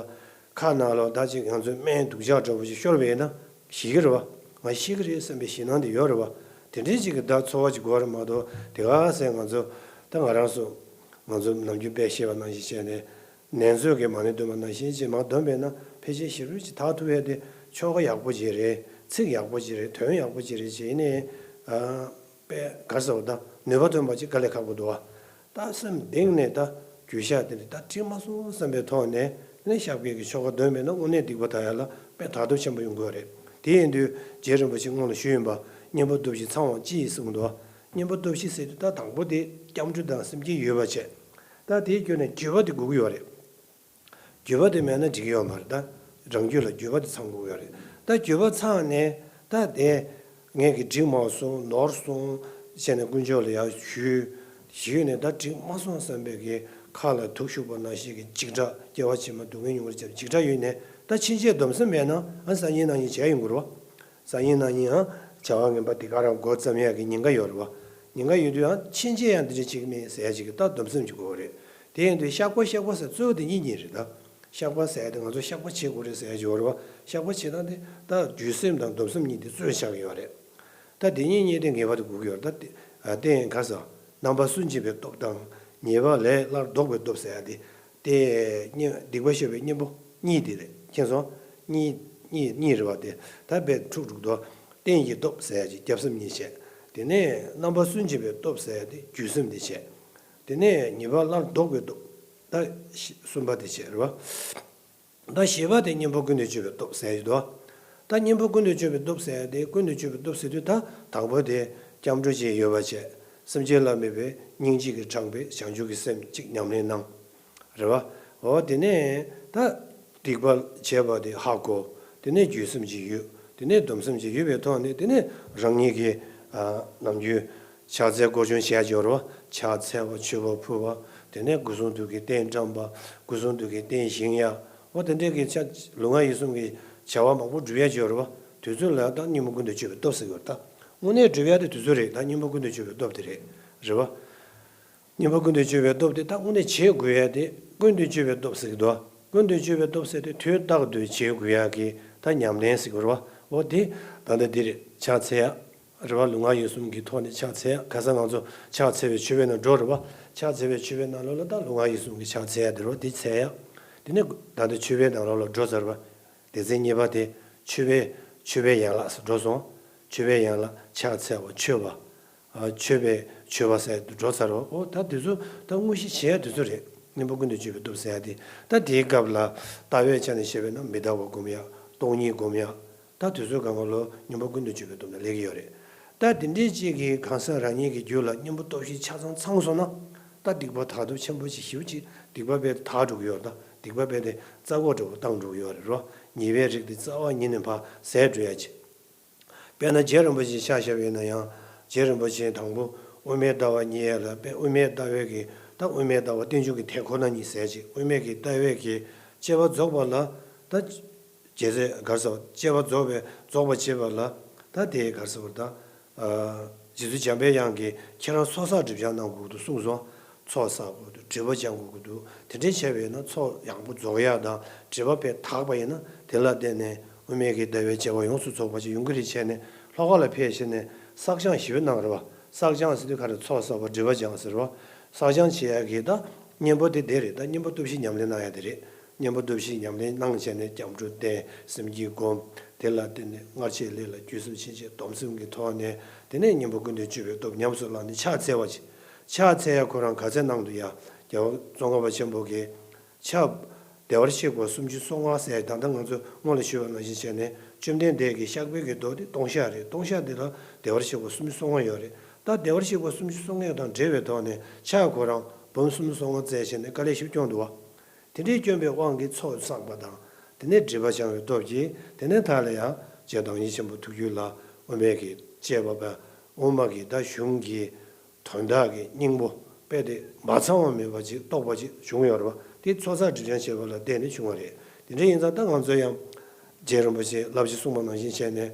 ཁ་ནང་ལ་ད་ཅིག་ང་ཚོས་སྨན་སྡུག་ཅག་འདྲ་པོ་ཞིག་ཤོར་བ་ཡིན་ན་ཤི་གི་རེད་པ། ང་ཤི་གི་རེད་བསམ་པའི་ཞེད་སྣང་དེ་ཡོད་རེད་པ། དེ་འདྲའི་ཅིག་གི་ད་ཚོར་བ་ཅིག་དགོས་རེད་མ་གཏོགས་དེ་ག་ཟེར་ང་ཚོ་ད་ང་རང་ཚོ་ང་ཚོ་ནམ་རྒྱུན་དཔེ་བཤད་པ་ནང་བཞིན་བྱས་ནས། ནས་ཚོད་ཀྱིས་མ་ཎི་འདོན་པ་ནང་བཞིན་ཅིག་མར་འདོན་པས་ན་ཕལ་ཆེར་ཞེ་པོ་ཅིག་དག་ཐུབ་ཡས་དེ་ཆོ་ག་ཡག་པོ་ཅིག་རེད། ཚིག་ཡག་པོ་ཅིག་རེད། དོན་ཡག་པོ་ཅིག་རེད་ཅེས་ནས་ཨ་དཔེ་ག་རེ་ཟེར་བ་ད་ནུས་པ་ཐོན་པ་ཅིག་དཀའ་ལས་ཁག་པོ་འདུག་བ། ད་སེམས་གཏིང་ནས་ད་རྒྱུས་ཤ་དེ་འདྲ་ད་འགྲིག་མ་སོང་བསམ་པའི་ཐོག་ནས་ནས་ཞབས་སྐྱེལ་གྱི་ཆོ་ག་འདོན་པས་ན་དངོས་གནས་སྡིག་པ་དག་ཡ་ལ་དཔེ་དག་ཐུབ་ཆེན་པོ་ཡོང་གི་ཡོད་རེད། དེ་ཡིན་དུས་རྗེ་རིན་པོ་ཆེ་སྔོན་ལ་ཞུས་ཡིན་པ་གཉེན་པོ་སྟོབས་བཞི་ཚང་བ་ཅི་ཡིས་གསུངས་འདུག་གཉེན་པོ་སྟོབས་བཞི་ཟེར་དུས་ད་དང་པོ་དེ་སྐྱབས་འགྲོ་དང་སེམས་བསྐྱེད་ཡོད་པ་བྱས། ད་དེའི་བརྒྱུད་ནས་འགྱོད་པ་དེ་དགོས་ཀྱི་ཡོད་རེད། འགྱོད་པ་དེ་མེད་ན་འགྲིག་གི་ཡོད་མ་རེད། ད་རང་རྒྱུད་ལ་འགྱོད་པ་དེ་ཚང་དགོས་ཀྱི་ཡོད་རེད། ད་འགྱོད་པ་ཚང་ནས་ད་དེ་ངས་ཀྱི་འགྲིག་མ་སོང་ནོར་སོང་བྱས་ནས་དཀོན་མཆོག་ལ་ཡར་ཞུས། ཞུས་ནས་ད་འགྲིག་མ་སོང་བསམ་པའི་གི་ཁ་ལ་དུག་ཤུག་པ་ནང་བཞིན་གྱི་འཇིགས་སྐྲག་སྐྱེ་བ་ཕྱི་མ་སྡུག་བསྔལ་མྱོང་བར་བྱ་བའི་འཇིགས་སྐྲག་ཡོད་ནས་ད་ཕྱིན་ཆད་སྡོམ་སེམས་མེད་ན་ཨ་སང་ཉིན་གནངས་ཉིན་བྱས་ཡོང་དགོས་རེད་བ། སང་ཉིན་གནངས་ཉིན་ཡང་བྱ་བ་ངན་པ་འདི་ག་རང་འགོ་བརྩམ་ཡག་གི་ཉེན་ཁ་ཡོད་རེད་བ། ཉེན་ཁ་ཡོད་དུས་ཡང་ཕྱིན་ཆད་ཡང་འདི་འདྲ་བྱེད་ཀྱི་མེད་ཟེར་ཡག་ཅིག་གི་ད་སྡོམ་སེམས་ཅིག་དགོས་རེད། དེ་ཡིན་དུས་བཤགས་པ་བཤགས་པ་ཟེར་གཙོ་བོ་དེ་གཉིས་གཉིས་རེད་ད། བཤགས་པ་ཟེར་ཡག་དེ་ང་ཚོ་བཤགས་པ་བྱེད་དགོས་རེད་ཟེར་ཡག་ཅིག་ཡོད་རེད་བ། བཤགས་པ་བྱེད་སྟངས་དེ་ད་འགྱོད་སེམས་དང་སྡོམ་སེམས་གཉིས་དེ་གཙོ་ཆགས་ཀྱི་ཡོད་རེད། ད་དེ་གཉིས་གཉིས་དེ་ངེས་པར་དུ་དགོས་ཀྱི་ཡོད་རེད་ད། དེ་ཨ་དེ་ཡང་ག་ཟེར། རྣམ་པ་སུན་འབྱིན་པའི་སྟོབས་དང་ཉེས་པ་ལས་སླར་ལྡོག་པའི་སྟོབས་ཟེར་ཡག་དེ། དེ་གཉིས་སྡིག་པ་སྤྱོད་པའི་གཉེན་པོ་གཉིས་དེ་རེད་མཁྱེན་སོང་། གཉིས་གཉིས་གཉིས་རེད་བ། དེ་ད་དཔེ་འཁྲུག་འཁྲུག་ཏུ་རྟེན་གྱི་སྟོབས་ཟེར་ཡག་ཅིག་སྐྱབས་སེམས་གཉིས་བྱས། དེ་ནས་རྣམ་པ་སུན་འབྱིན་པའི་སྟོབས་ཟེར་ཡག་དེ་འགྱོད་སེམས་དེ་བྱས། དེ་ནས་ཉེས་པ་སླར་ལྡོག་པའི་སྟོབས། ད་གསུམ་པ་དེ་བྱས་རེད་བ། ད་བཞི་པ་དེ་གཉེན་པོ་ཀུན་ཏུ་སྤྱོད་པའི་སྟོབས་ཟེར་ཡག་ཅིག་འདུག་ད་གཉེན་པོ་ཀུན་ཏུ་སྤྱོད་པའི་སྟོབས་ཟེར་ཡག་དེ་ཀུན་ཏུ་སྤྱོད་པའི་སྟོབས་ཟེར་དུས་ད་དང་པོ་དེ་སྐྱབས་འགྲོ་ཅིག་ཡོད་པ་བྱས། སེམས་ཅན་ལ་དམིགས་པའི་སྙིང་རྗེ་གིས་དྲངས་པའི་བྱང་ཆུབ་ཀྱི་སེམས་གཅིག་ཉམས་ལེན་གནང་། རེད་བ། འོ་དེ་ནས་ད་སྡིག་པ་བྱས་པ་དེ་ཧ་གོ། དེ་ནས་འགྱོད་སེམས་ཅིག་ཡོད། དེ་ནས་སྡོམ་སེམས་ཅིག་ཡོད་པའི་ཐོག་ནས་དེ་ནས་རང་ཉིད་ཀྱི་ཨ་ནམ་རྒྱུན་ཕྱག་འཚལ་སྐོར་སྦྱོང་བྱེད་ཡག་ཅིག་ཡོད་རེད་བ། ཕྱག་འཚལ་བ་མཆོད་པ་ཕུལ་བ། དེ་ནས་སྒོ་གསུམ་དུས་ཀྱི་རྟེན་བཀྲམ་པ། སྒོ་གསུམ་དུས་ཀྱི་རྟེན་བཞེངས་ཡག་འོ་དེ་འདྲའི་གི་ཕྱག་ལུས་ངག་ཡིད་གསུམ་གྱི་བྱ་བ་མང་པོ་སྒྲུབ་ཡག་ཅིག་ཡོད་རེད་བ། དེ་ཚོ་ལ་ད་གཉེན་པོ་ཀུན་ཏུ་སྤྱོད་པའི་སྟོབས་ཟེར་གྱི་ཡོད་རེད་ད། དངོས་གནས་སྒྲུབ་ཡག་དེ་དེ་ཚོ་རེད་ད། གཉེན་པོ་ཀུན་ཏུ་སྤྱོད་པའི་སྟོབས་དེ་རེད། རེད་བ། གཉེན་པོ་ཀུན་ཏུ་སྤྱོད་པའི་སྟོབས་དེ་ད་དངོས་གནས་བྱེད་དགོས་ཡ་དེ་ཀུན་ཏུ་སྤྱོད་པའི་སྟོབས་ཟེར་གྱི་འདུག་ཀུན་ཏུ་སྤྱོད་པའི་སྟོབས་ཟེར་དེ་དུས་རྟག་ཏུ་བྱེད་དགོས་ཡ་གི་ད་ཉམས་ལེན་ཟེར་དགོས་རེད་བ། འོ་དེ་ད་ལྟ་འདི་རེད། ཕྱག་འཚལ་ཡ་རེད་བ། ལུས་ངག་ཡིད་གསུམ་གྱི་ཐོག་ནས་ཕྱག་འཚལ་ཡ། ཁ་སང་ང་ཚོ་ཕྱག་འཚལ་བའི་མཆོད་པའི་ནང་འགྲོ་རེད་བ། ཕྱག་འཚལ་བའི་མཆོད་པའི་ནང་ལོགས་ལ་ད་ལུས་ངག་ཡིད་གསུམ་གྱི་ཕྱག་འཚལ་ཡ་དེ་རེད་བ། དེ་འཚལ་ཡ། དེ་ནས་ད་ལྟ་མཆོད་པའི་ནང་ལོགས་ལ་འགྲོ་ཚར་བ། སྡེ་ཚན་གཉིས་པ་དེ་མཆོད་པའི་མཆོད་པའི་ཡན་ལག་ཟེར་འགྲོ་སོང་། མཆོད་པའི་ཡན་ལག་ཕྱག་འཚལ་བ་མཆོད་པ། ཨ་མཆོད་པའི་མཆོད་པ་ཟེར་དུ་འགྲོ་ཚར་བ། འོ་ད་དེ་ཚོ་ད་དངོས་གཞི་བྱས་དེ་ཚོ་རེད། གཉེན་པོ་ཀུན་ཏུ་སྤྱོད་པའི་སྟོབས་ཟེར་ཡ་དེ། ད་དེའི་སྐབས་ལ་ལྟ་བའི་ཆ་ནས་བཤད་པས་ན་མི་རྟག་པ་སྒོམ་ཡ། སྟོང་ཉིད་སྒོམ་ཡ། ད་དུས་ཚོད་གང་ག་ལོ་གཉེན་པོ་ཀུན་ཏུ་སྤྱོད་པའི་སྟོབས་ནི་སླེབས་ཀྱི་ཡོད་རེད། ད་དེ་འདྲའི་གཅིག་གིས་གང་ཟག་རང་ཉིད་ཀྱི་རྒྱུད་ལ་གཉེན་པོ་སྟོབས་བཞི་ཆ་ཚང་ཚང་སོང་ན། ད་སྡིག་པ་དག་སྟོབས་ཆེན་པོ་ཅིག་ཞེ་པོ་ཅིག་སྡིག་པ་དཔེ་དག་འགྲོ་གི་ཡོད། ད་སྡིག་པ་དཔེ་དེ་རྩ་འགོག་འདྲ་པོ་བཏང་འགྲོ་གི་ཡོད་རེད་རོ། ཉེས་པའི་རིགས་དེ་རྩ་བ་ཉིད་ནས་ཕར་ཟད་འགྲོ་ཡ་ཅིག་དཔེར་ན་རྗེ་རིན་པོ་ཆེ་ཆ་བཞག་པ་ཡིན་ན་ཡང་། རྗེ་རིན་པོ་ཆེ་དང་པོ་དབུ་མའི་ལྟ་བ་རྙེད་ཡ་ལ་དཔེ་དབུ་མའི་ལྟ་བའི་གི་ད་དབུ་མའི་ལྟ་བ་རྟེན་འབྱུང་གི་དེབ་ཁོ་ན་ཉིད་ཟེར་ཅིག་དབུ་མའི་གི་ལྟ་བའི་གི་དཔྱད་པ་རྫོགས་པ་ལ། ད་རྗེ་བཙུན་ག་རེ་ཟེར་བ། དཔྱད་པ་རྫོགས་པའི་རྫོགས་པ་བྱེད་པ་ལ། ད་དེ་ག་རེ་ཟེར་བ། ད་རྗེ་བཙུན་འཇམ་པའི་དབྱངས་ཀྱིས་ཁྱེད་རང་ཚོགས་བསགས་སྒྲིབ་སྦྱང་གནང་དགོས་འདུག་གསུངས་སོང་། ཚོགས་བསགས་དགོས་འདུག་སྒྲིབ་པ་སྦྱང་དགོས་ཀྱི་འདུག་དེ་འདྲའི་བྱས་པ་ཡིན་ན་ཚོགས་ཡག་པོ་རྫོགས་ཡག་དང་སྒྲིབ་པ་དཔེ་དག་པ་ཡིན་ན། དེ་ལ་བརྟེན་ནས་དབུ་མའི་གི་ལྟ་བའི་དཔྱད་པ་ཡོངས་སུ་རྫོགས་པ་ཅིག་ཡོང་གི་རེད་བྱས་ནས། ལྷོ་ཁ་ལ་ཕེབས་བྱས་ནས་བསགས་སྦྱང་ཞེ་པོ་གནང་རེད་བ། བསགས་སྦྱང་ཟེར་དུས་ག་རེ། ཚོགས་བསགས་པ་སྒྲིབ་པ་སྦྱང་ཟེར་བ། བསགས་སྦྱང་བྱེད་ཡག་གི་ད་གཉེན་པོ་དེ་དེ་རེད། ད་གཉེན་པོ་སྟོབས་བཞི་ཉམས་ལེན་གནང་ཡག་དེ་རེད། གཉེན་པོ་སྟོབས་བཞི་ཉམས་ལེན་གནང་བྱས་ནས་སྐྱབས་འགྲོ་བསྟེན། སེམས་བསྐྱེད་སྒོམ། དེ་ལ་བརྟེན་ནས་སྔར་བྱས་ལས་ལ་རྒྱུས་སེམས་ཕྱིན་ཆད་སྡོམ་སེམས་ཀྱི་ཐོག་ནས། དེ་ནས་གཉེན་པོ་ཀུན་ཏུ་སྤྱོད་པའི་སྟོབས་ཉམས་སུ་བླངས་ནས་ཕྱག་འཚལ་བ་བྱེད། ཕྱག་འཚལ་ཡག་ཁོ་རང་ག་ཚད་གནང་འདུག་ཡ། རྒྱལ་བ་ཙོང་ཁ་པ་ཆེན་པོ་གིས། ཕྱག་བདེ་བར་གཤེགས་པ་སུམ་ཅུ་སོ་ལྔ་ཟེར། ད་ལྟ་ང་ཚོ་སྔོན་ལ་ཞུས་པ་ནང་བཞིན་བྱས་ནས། བཅོམ་ལྡན་འདས་ཀྱི་བཤགས་པའི་གི་མདོ་དེ་ལྟུང་བཤགས་རེད། ལྟུང་བཤགས་དེ་ལ་བདེ་བར་གཤེགས་པ་སུམ་ཅུ་སོ་ལྔ་ཡོད་རེད། ད་བདེ་བར་གཤེགས་པ་སུམ་ཅུ་སོ་ལྔ་དང་འབྲེལ་བའི་ཐོག་ནས་ཕྱག་ཁོ་རང་འབུམ་སུམ་ཅུ་སོ་ལྔ་བཙལ་བྱས་ནས་དཀའ་ལས་ཞིག་བསྐྱོན་འདུག་བ། དེ་འདྲའི་བསྐྱོན་པའི་དབང་གིས་ཚོགས་བསགས་པ་དང་། དེ་ནས་སྒྲིབ་པ་སྦྱང་བའི་སྟོབས་ཀྱིས། དེ་ནས་མཐའ་ལ་ཡང་རྗེ་བདག་ཉིད་ཆེན་པོ་ཐུགས་རྒྱུད་ལ་དབུ་མའི་གི་དཔྱད་པ་པ། དབུ་མ་གི་ད་གཞུང་གི་དོན་དག་གི་སྙིང་པོ་དཔེ་དེ་མ་ཚང་བ་མེད་པ་ཅིག་རྟོགས་པ་ཅིག་བྱུང་ཡོད་རེད་བ། དེ་ཚོགས་བསགས་སྒྲིབ་སྦྱང་བྱས་པ་ལ་བརྟེན་ནས་བྱུང་བ་རེད། དེ་འདྲ་ཡིན་ཙང་ད་ང་ཚོ་ཡང་རྗེ་རིན་པོ་ཆེ་བསླབ་བྱ་གསུངས་པ་ནང་བཞིན་བྱས་ནས།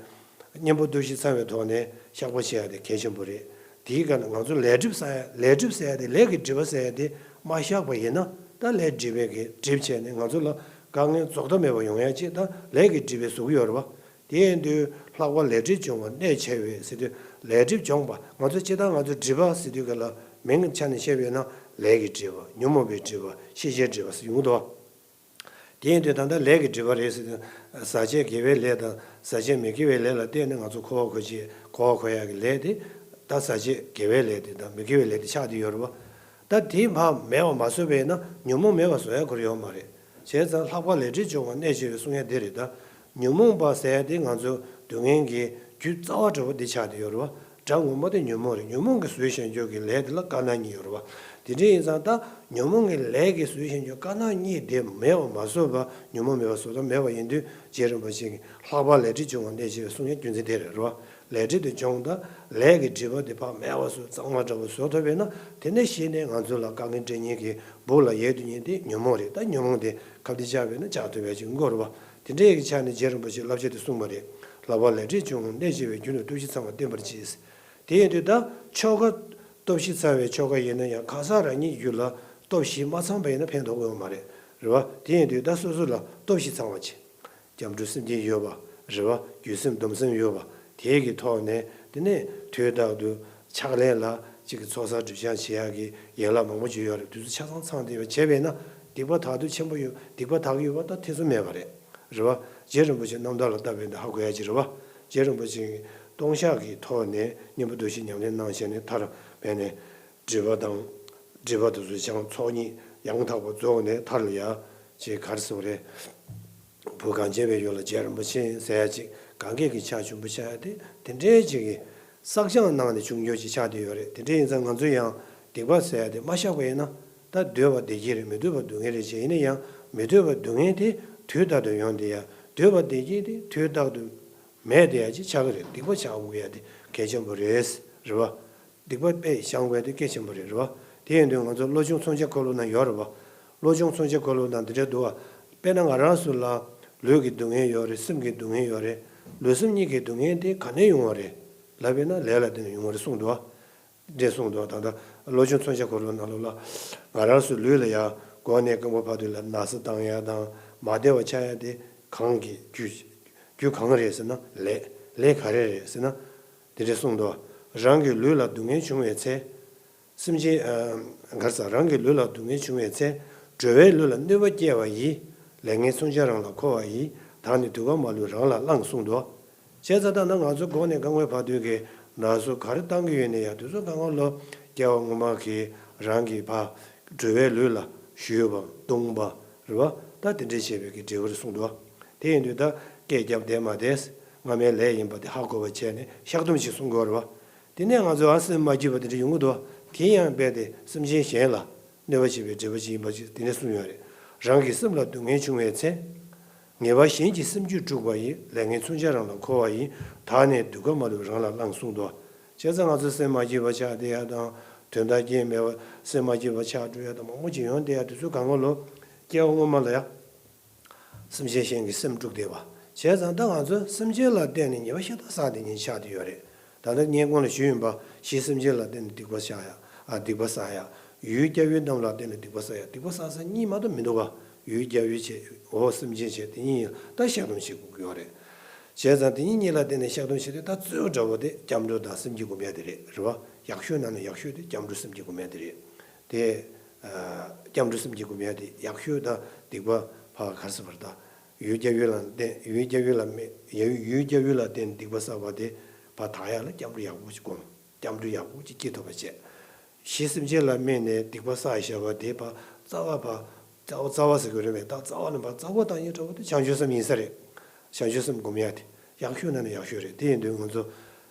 གཉེན་པོ་སྟོབས་བཞི་ཚང་བའི་ཐོག་ནས་བཤགས་པ་བྱེད་ཡ་དེ་གལ་ཆེན་པོ་རེད། དེའི་སྒང་ལ་ང་ཚོ་ལས་སྒྲིབ་བསགས་ཡ། ལས་སྒྲིབ་ཟེར་ཡ་དེ། ལས་ཀྱི་སྒྲིབ་པ་ཟེར་ཡ་དེ་མ་བཤགས་པ་ཡིན་ན། ད་ལས་སྒྲིབ་པའི་གི་སྒྲིབ་བྱས་ནས་ང་ཚོ་ལ་དཀའ་ངལ་རྫོགས་མཐའ་མེད་པ་ཡོང་ཡ་ཅིག་ད་ལས་ཀྱི་སྒྲིབ་པས་བཟོ་གི་ཡོད་རེད་བ། དེ་ཡིན་དུས་ལྷག་པར་ལས་སྒྲིབ་སྦྱོང་བ་གནད་ཆེ་བས་ཟེར་དུས། ལས་སྒྲིབ་སྦྱོང་བ། ང་ཚོ་སྤྱིར་བཏང་ང་ཚོ་སྒྲིབ་པ་ཟེར་དུས་ག་ལ་མིང་གི་ཆ་ནས་བཤད་པ་ཡིན་ན། ལས་ཀྱི་སྒྲིབ་པ། ཉོན་མོངས་པའི་སྒྲིབ་པ། ཤེས་བྱའི་སྒྲིབ་པ་ཟེར་ཡོང་གི་འདུག་བ། དེ་ཡིན་དུས་ད་ལྟ་ལས་ཀྱི་སྒྲིབ་པ་རེད་ཟེར་དུས། ཟག་བཅས་དགེ་བའི་ལས་དང་ཟག་བཅས་མི་དགེ་བའི་ལས་ལ་བརྟེན་ནས་ང་ཚོ་འཁོར་བ་འཁོར་བྱེད། འཁོར་བ་འཁོར་ཡག་གི་ལས་དེ། ད་ཟག་བཅས་དགེ་བའི་ལས་དེ་དང་མི་དགེ་བའི་ལས་དེ་ཆགས་བསྡད་ཡོད་རེད་བ། ད་དེ་ཕར་མེད་པ་མ་བཟོས་པ་ཡིན་ན་ཉོན་མོངས་མེད་པ་བཟོ་ཡག་ཁོ་རང་ཡོད་མ་རེད། བྱས་ཙང་ལྷག་པར་ལས་སྒྲིབ་སྦྱོང་བ་གནད་ཆེ་བས་གསུང་ཡག་དེ་རེད། ད་ཉོན་མོངས་པ་ཟེར་ཡག་དེ་ང་ཚོ་སྡུག་བསྔལ་གྱི་རྒྱུ་རྩ་བ་འདྲ་པོ་དེ་ཆགས་བསྡད་ཡོད་རེད་བ། དགྲ་ངོ་མ་དེ་ཉོན་མོངས་རེད། ཉོན་མོངས་ཀྱིས་བཟོས་བཞག་རྒྱུ་གི་ལས་དེ་ལ་དཀར་ནག་གཉིས་ཡོད་རེད་བ། དེ་འདྲ་ཡིན་ཙང་ད་ཉོན་མོངས་ཀྱི་ལས་ཀྱིས་བཟོས་བཞག་རྒྱུ་དཀར་ནག་གཉིས་དེ་མེད་པ་མ་བཟོས་པ། ཉོན་མོངས་མེད་པ་བཟོ་ཐབས་མེད་པ་ཡིན་དུས། རྗེ་རིན་པོ་ཆེ་གིས་ལྷག་པར་ལས་སྒྲིབ་སྦྱོང་བ་གནད་ཆེ་བས་གསུང་ཡག་རྒྱུ་མཚན་དེ་རེད་རེད་བ། ལས་སྒྲིབ་དེ་སྦྱོང་དང་། ལས་ཀྱི་སྒྲིབ་པ་དེ་ཕར་མེད་པ་བཟོས། གཙང་མ་འདྲ་པོ་བཟོ་ཐུབ་པས་ན། དེ་ནས་གཞི་ནས་ང་ཚོ་ལ་དཀའ་ངལ་འཕྲད་མཁན་གྱི་སྦུག་ལ་ཡལ་སྡོད་མཁན་དེ་ཉོན་མོངས་རེད། ད་ཉོན་མོངས་དེ་ཁ་གཏད་བཅག་པས་ན་བཅག་ཐུབ་པ་ཅིག་ཡོང་གི་རེད་བ། དེ་འདྲའི་གི་ཆ་ནས་རྗེ་རིན་པོ་ཆེས་བསླབ་བྱ་དེ་གསུངས་པ་རེད། ལྷག་པར་ལས་སྒྲིབ་སྦྱོང་བ་གནད་ཆེ་བས། རྒྱུད་ལ་སྟོབས་བཞི་ཚང་བ་བསྟེན་པར་གྱིས། དེ་ཡིན་དུས་ད་ཆོ་ག་སྟོབས་བཞི་ཚང་བའི་ཆོ་ག་ཡིན་ན་ཡང་། གང་ཟག་རང་ཉིད་རྒྱུད་ལ་སྟོབས་བཞི་མ་ཚང་པ་ཡིན་ན་ཕན་ཐོགས་ཡོད་མ་རེད། རེད་བ། དེ་ཡིན་དུས་ད་སོ་སོ་ལ་སྟོབས་བཞི་ཚང་བ་བྱེད། སྐྱབས་འགྲོ་སེམས་བསྐྱེད་ཡོད་པ། རེད་བ། རྒྱུས་སེམས་སྡོམ་སེམས་ཡོད་པ། དེའི་གི་ཐོག་ནས་དེ་ནས་དུས་རྟག་ཏུ་ཕྱག་ལེན་ལ་གཅིག་གི་ཚོགས་བསགས་སྒྲིབ་སྦྱང་བྱེད་ཡག་གི་ཡན་ལག་མང་པོ་ཅིག་ཡོད་རེད། དེ་ཚོ་ཆ་ཚང་ཚང་བསྡད་པ་བྱས་པས་ན། སྡིག་པ་དག་སྟོབས་ཆེན་པོ་ཡོད། སྡིག་པ་དག་ཡོད་པ་ད་ཐེ་ཚོམ་མེད་པ་རེད། རེད་བ། རྗེ་རིན་པོ་ཆེ་རྣམ་ཐར་ལ་བལྟས་པས་ན་ཧ་གོ་ཡག་ཅིག་རེད་བ། རྗེ་རིན་པོ་ཆེ་གིས་ལྟུང་བཤགས་ཀྱི་ཐོག་ནས་གཉེན་པོ་སྟོབས་བཞི་ཉམས་ལེན་གནང་བྱས་ནས། མཐར་བྱས་ནས་སྒྲིབ་པ་དང་། སྒྲིབ་པ་དེ་ཚོ་སྦྱངས། ཚོགས་གཉིས་ཡང་དག་པར་རྫོགས་ནས། མཐར་ལ་ཡ་ཅིག་ག་རེ་ཟེར་དགོས་རེད། བོད་གངས་ཅན་པའི་ཡུལ་ལ་རྗེ་རིན་པོ་ཆེ་ཟེར་ཡག་ཅིག་གང་ག་གི་ཕྱག་ཞུ་བ་ཆགས་ཡག་དེ། དེ་འདྲའི་ཅིག་གི་བསགས་སྦྱང་གནང་ནས་བྱུང་རྒྱུ་ཅིག་ཆགས་བསྡད་ཡོད་རེད། དེ་འདྲ་ཡིན་ཙང་ང་ཚོ་ཡང་སྡིག་པ་ཟེར་ཡག་དེ་མ་བཤགས་པ་ཡིན་ན། ད་འདོད་པ་བདེ་སྐྱིད་རེད། མི་འདོད་པ་སྡུག་བསྔལ་རེད་ཅེས། ཡིན་ན་ཡང་མི་འདོད་པ་སྡུག་བསྔལ་དེ་དུས་རྟག་ཏུ་ཡོང་བསྡད་ཡག་འདོད་པ་བདེ་སྐྱིད་དེ་དུས་རྟག་ཏུ་མེད་བསྡད་ཡག་ཅིག་ཆགས་ཀྱི་རེད། སྡིག་པ་བཤགས་དགོས་ཡག་དེ་གལ་ཆེན་པོ་རེད། རེད་བ། སྡིག་པ་དཔེ་བཤགས་དགོས་ཡག་དེ་གལ་ཆེན་པོ་རེད། རེད་བ། དེ་ཡིན་དུས་ང་ཚོ་བློ་སྦྱོང་མཚོན་བྱེད་འཁོར་ལོ་ནང་ཡོད་རེད་བ། བློ་སྦྱོང་མཚོན་བྱེད་འཁོར་ལོ་ནང་འདི་འདྲ་འདུག་བ། དཔེར་ན་ང་རང་ཚོ་ལ་ལུས་ཀྱི་སྡུག་བསྔལ་ཡོད་རེད། སེམས་ཀྱི་སྡུག་བསྔལ་ཡོད་རེད། ལུས་སེམས་གཉིས་ཀྱི་སྡུག་བསྔལ་དེ་ག་ནས་ཡོང་བ་རེད་ལབ་པས་ན། ལས་ལ་བརྟེན་ནས་ཡོང་བ་རེད་གསུངས་འདུག་བ། འདྲེས་གསུངས་འདུག་ད་ལྟ་བློ་སྦྱོང་མཚོན་བྱེད་འཁོར་ལོ་ནང་ལོགས་ལ། ང་རང་ཚོའི་ལུས་ལ་ཡ་མགོ་ནས་རྐང་པ་བར་དུ་ལ་ན་ཚ་བཏང་ཡ་དང་མ་བདེ་བ་ཆགས་ཡ་དེ་གང་གི་རྒྱུ། རྒྱུ་གང་རེད་ཟེར་ན། ལས། ལས་ག་རེ་རེད་ཟེར་ན། འདི་འདྲ་གསུངས་འདུག་རང་གི་ལུས་ལ་སྡུག་བསྔལ་བྱུང་བའི་ཚེ། སེམས་ཅན། ཨ། ག་རེ་ཟེར། རང་གི་ལུས་ལ་སྡུག་བསྔལ་བྱུང་བའི་ཚེ། འགྲོ་བའི་ལུས་ལ་གནོད་པ་སྐྱེལ་བ་ཡིས། ལས་ངན་མཚོན་ཆ་རང་ལ་འཁོར་བ་ཡིས། བདག་ནི་དུད་ཁ་མ་ལུས་རང་ལ་བླངས་གསུངས་འདུག་བྱས་ཙང་ད་ནི་ང་ཚོ་མགོ་ནས་རྐང་པའི་བར་དུ་གི་ན་ཟུག་ག་རེ་བཏང་གི་ཡོད་ན་ཡང་། དེ་ཚོ་གང་ག་ལོ་སྐྱེ་བ་སྔོན་མ་གི་རང་གི་ཕ་འགྲོ་བའི་ལུས་ལ་གཞུས་པ་བརྡུངས་པ་རེད་བ། ད་དེ་འདྲས་བྱས་པའི་གི་འབྲས་བུ་རེད་གསུངས་འདུག་དེ་ཡིན་དུས་ད་སྐད་རྒྱབ་བསྡད་མ་བསྡད། སྔ་མའི་ལས་ཡིན་པ་དེ་ཧ་གོ་བ་བྱས་ནས་བཤགས་སྡོམ་ཞིག་གསུང་དགོས་རེད་བ། དེ་ནས་ང་ཚོ་ཨ་སེམས་མ་སྐྱིད་པ་དེ་འདྲ་ཡོང་གི་འདུག་དེ་ཡང་རྦད་དེ་སེམས་ཅན་གཞན་ལ་གནོད་པ་བྱེད་པའི་འབྲས་བུ་ཞིག་ཡིན་པ་ཞིག་དེ་ནས་གསུངས་ཡོད་རེད། རང་གི་སེམས་ལ་སྡུག་བསྔལ་བྱུང་བའི་ཚེ། ཉེས་པ་གཞན་གྱི་སེམས་རྒྱུད་དཀྲུགས་པ་ཡི། ལས་ངན་མཚོན་ཆ་རང་ལ་འཁོར་བ་ཡི། དག་ནས་སྡུག་ཁ་མ་ལུས་རང་ལ་བླང་གསུངས་འདུག་བྱས་ཙང་ང་ཚོ་སེམས་མ་སྐྱིད་པ་ཆགས་བསྡད་ཡ་དང་། དོན་དག་རྐྱེན་མེད་པ་སེམས་མ་སྐྱིད་པ་ཆགས་འགྲོ་ཡ་དང་མང་པོ་ཅིག་ཡོང་བསྡད་ཡ་དེ་ཚོ་གང་ག་ལོ། སྐྱེ་བ་སྔོན་མ་ལ་ཡ། སེམས་ཅན་གཞན་གྱི་སེམས་དཀྲུགས་བསྡད་པ། བྱས་ཙང་ད་ང་ཚོ་སེམས་ཅན་ལ་བརྟེན་ནས་ཉེས་པ་ཤ་སྟག་བསགས་བསྡད་མཁན་ཆགས་བསྡད་ཡོད་རེད། ད་ལྟ་ངས་སྔོན་ལ་ཞུས་ཡིན་པ། གཞི་སེམས་ཅན་ལ་བརྟེན་ནས་སྡིག་པ་བཤགས་ཡ། ཨ། སྡིག་པ་བསགས་ཡ། ཡུལ་སྐྱབས་ཡུལ་རྣམས་ལ་བརྟེན་ནས་སྡིག་པ་བསགས་ཡ། སྡིག་པ་བསགས་ས་གཉིས་མ་གཏོགས་མི་འདུག་ག་ཡུལ་སྐྱབས་ཡུལ་བྱས། འོ། སེམས་ཅན་བྱས། དེ་གཉིས་ཡིན་ད་བཤགས་སྡོམ་བྱེད་དགོས་ཀྱི་ཡོད་རེད། བྱས་ཙང་དེ་གཉིས་གཉིས་ལ་བརྟེན་ནས་བཤགས་སྡོམ་བྱེད་དུས་ད་གཙོ་བོ་འདྲ་བོ་དེ་སྐྱབས་འགྲོ་དང་སེམས་བསྐྱེད་སྒོམ་ཡ་དེ་རེད། རེད་བ། ཡག་ཤོས་ནང་ནས་ཡག་ཤོས་དེ་སྐྱབས་འགྲོ་སེམས་བསྐྱེད་སྒོམ་ཡ་དེ་རེད། དེ། ཨ། སྐྱབས་འགྲོ་སེམས་བསྐྱེད་སྒོམ་ཡ་དེ་ཡག་ཤོས་དང་སྡིག་པ་ཕར་ག་རེ་ཟེར་བ་རེད། ད་ཡུལ་སྐྱབས་ཡུལ་ལ་བརྟེན། ཡུལ་སྐྱབས་ཡུལ་ལ་དམིགས། ཡུལ་ཡུལ་སྐྱབས་ཡུལ་ལ་བརྟེན་སྡིག་པ་བསགས་པ་དེ་ཕར་དག་ཡ་ལ་སྐྱབས་འགྲོ་ཡག་པོ་ཞིག་སྒོམ། སྐྱབས་འགྲོ་ཡག་པོ་ཅིག་སྐྱེ་ཐུབ་པ་བྱས། གཞི་སེམས་ཅན་ལ་དམིགས་ནས་སྡིག་པ་བསགས་བཞག་པ་དེ་ཕར་རྩ་བ། ཕར་རྩ་བ། རྩ་བ་ཟེར་དགོས་རེད་མེད། ད་རྩ་བ་ནས་ཕར་རྩ་བ་བཏང་ཡས་འདྲ་བོ་དེ་བྱང་ཆུབ་སེམས་ཡིན་ས་རེད། བྱང་ཆུབ་སེམས་སྒོམ་ཡ་དེ་ཡག་ཤོས་ནང་ནས་ཡག་ཤོས་རེད། དེ་ཡིན་དུས་ང་ཚོ་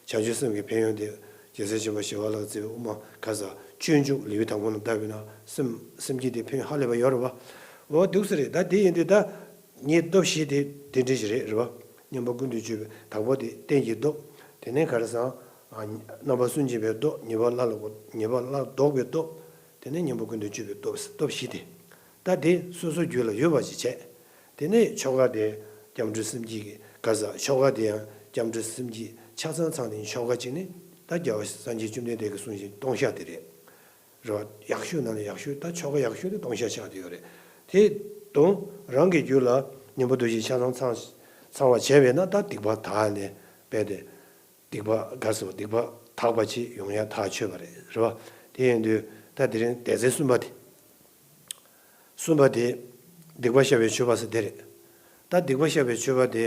བྱང་ཆུབ་སེམས་ཀྱི་ཕན་ཡོན་དེ་རྒྱལ་སྲས་ཆེན་པོ་ཞི་བ་ལྷ་རྩེ་བའི་དབུ་མ་ག་ས་སྤྱོད་འཇུག་ལེའུ་དང་པོ་ལ་བལྟས་པ་ཡིན་ན་སེམས། སེམས་བསྐྱེད་དེ་ཕན་ཡོན་ཧ་ལས་པ་ཡོད་རེད་བ། འོ། འདུག་སེ་རེད། ད་དེ་ཡིན་དུས་ད་ངས་སྟོབས་བཞི་དེ་དེ་འདྲ་ཞིག་རེད། རེད་བ། མཉམ་པ་ཀུན་ཏུ་སྤྱོད་པའི། དང་པོ་དེ་རྟེན་གྱི་སྟོབས། དེ་ནས་ག་རེ་ཟེར། ཨ། རྣམ་པར་སུན་འབྱིན་པའི་སྟོབས། ཉེས་པ་སླར་ལ། ཉེས་པ་སླར་ལྡོག་པའི་སྟོབས། དེ་ནས་མཉམ་པ་ཀུན་ཏུ་སྤྱོད་པའི་སྟོབས། སྟོབས་བཞི་དེ། ད་དེ་སོ་སོའི་རྒྱུད་ལ་ཡོད་པ་ཞིག་བྱས། དེ་ནས་ཆོ་ག་དེ་སྐྱབས་འགྲོ་སེམས་བསྐྱེད་ཀྱི་ག་ས། ཆོ་ག་དེ་ཡང་སྐྱབས་འགྲོ་སེམས་བསྐྱེད་ཆ་ཚང་ཚང་ནས་ཆོ་ག་གཅིག་ནི་ད་རྒྱལ་བ་སངས་རྒྱས་བཅོམ་ལྡན་འདས་ཀྱིས་གསུངས་བཞིན་སྟོང་བཤགས་དེ་རེད། རེད་བ། ཡག་ཤོས་ནང་ནས་ཡག་ཤོས། ད་ཆོ་ག་ཡག་ཤོས་དེ་སྟོང་བཤགས་ཆགས་བསྡད་ཡོད་རེད། དེ་དང་རང་གི་རྒྱུད་ལ་གཉེན་པོ་འདུ་ཤེས་ཆ་ཚང་ཚང་ཚང་བ་བྱས་པས་ན་ད་སྡིག་པ་དག་ནས་རྦད་དེ། སྡིག་པ་ག་ཟེར་བ། སྡིག་པ་དག་པ་ཅིག་ཡོང་ཡ་ཐག་ཆོད་པ་རེད། རེད་བ། དེ་ཡིན་དུས་ད་དེ་རིང་སྡེ་ཚན་གསུམ་པ་དེ། གསུམ་པ་དེ་སྡིག་པ་བཤགས་པའི་མཆོད་པ་ཟེར་དེ་རེད། ད་སྡིག་པ་བཤགས་པའི་མཆོད་པ་དེ།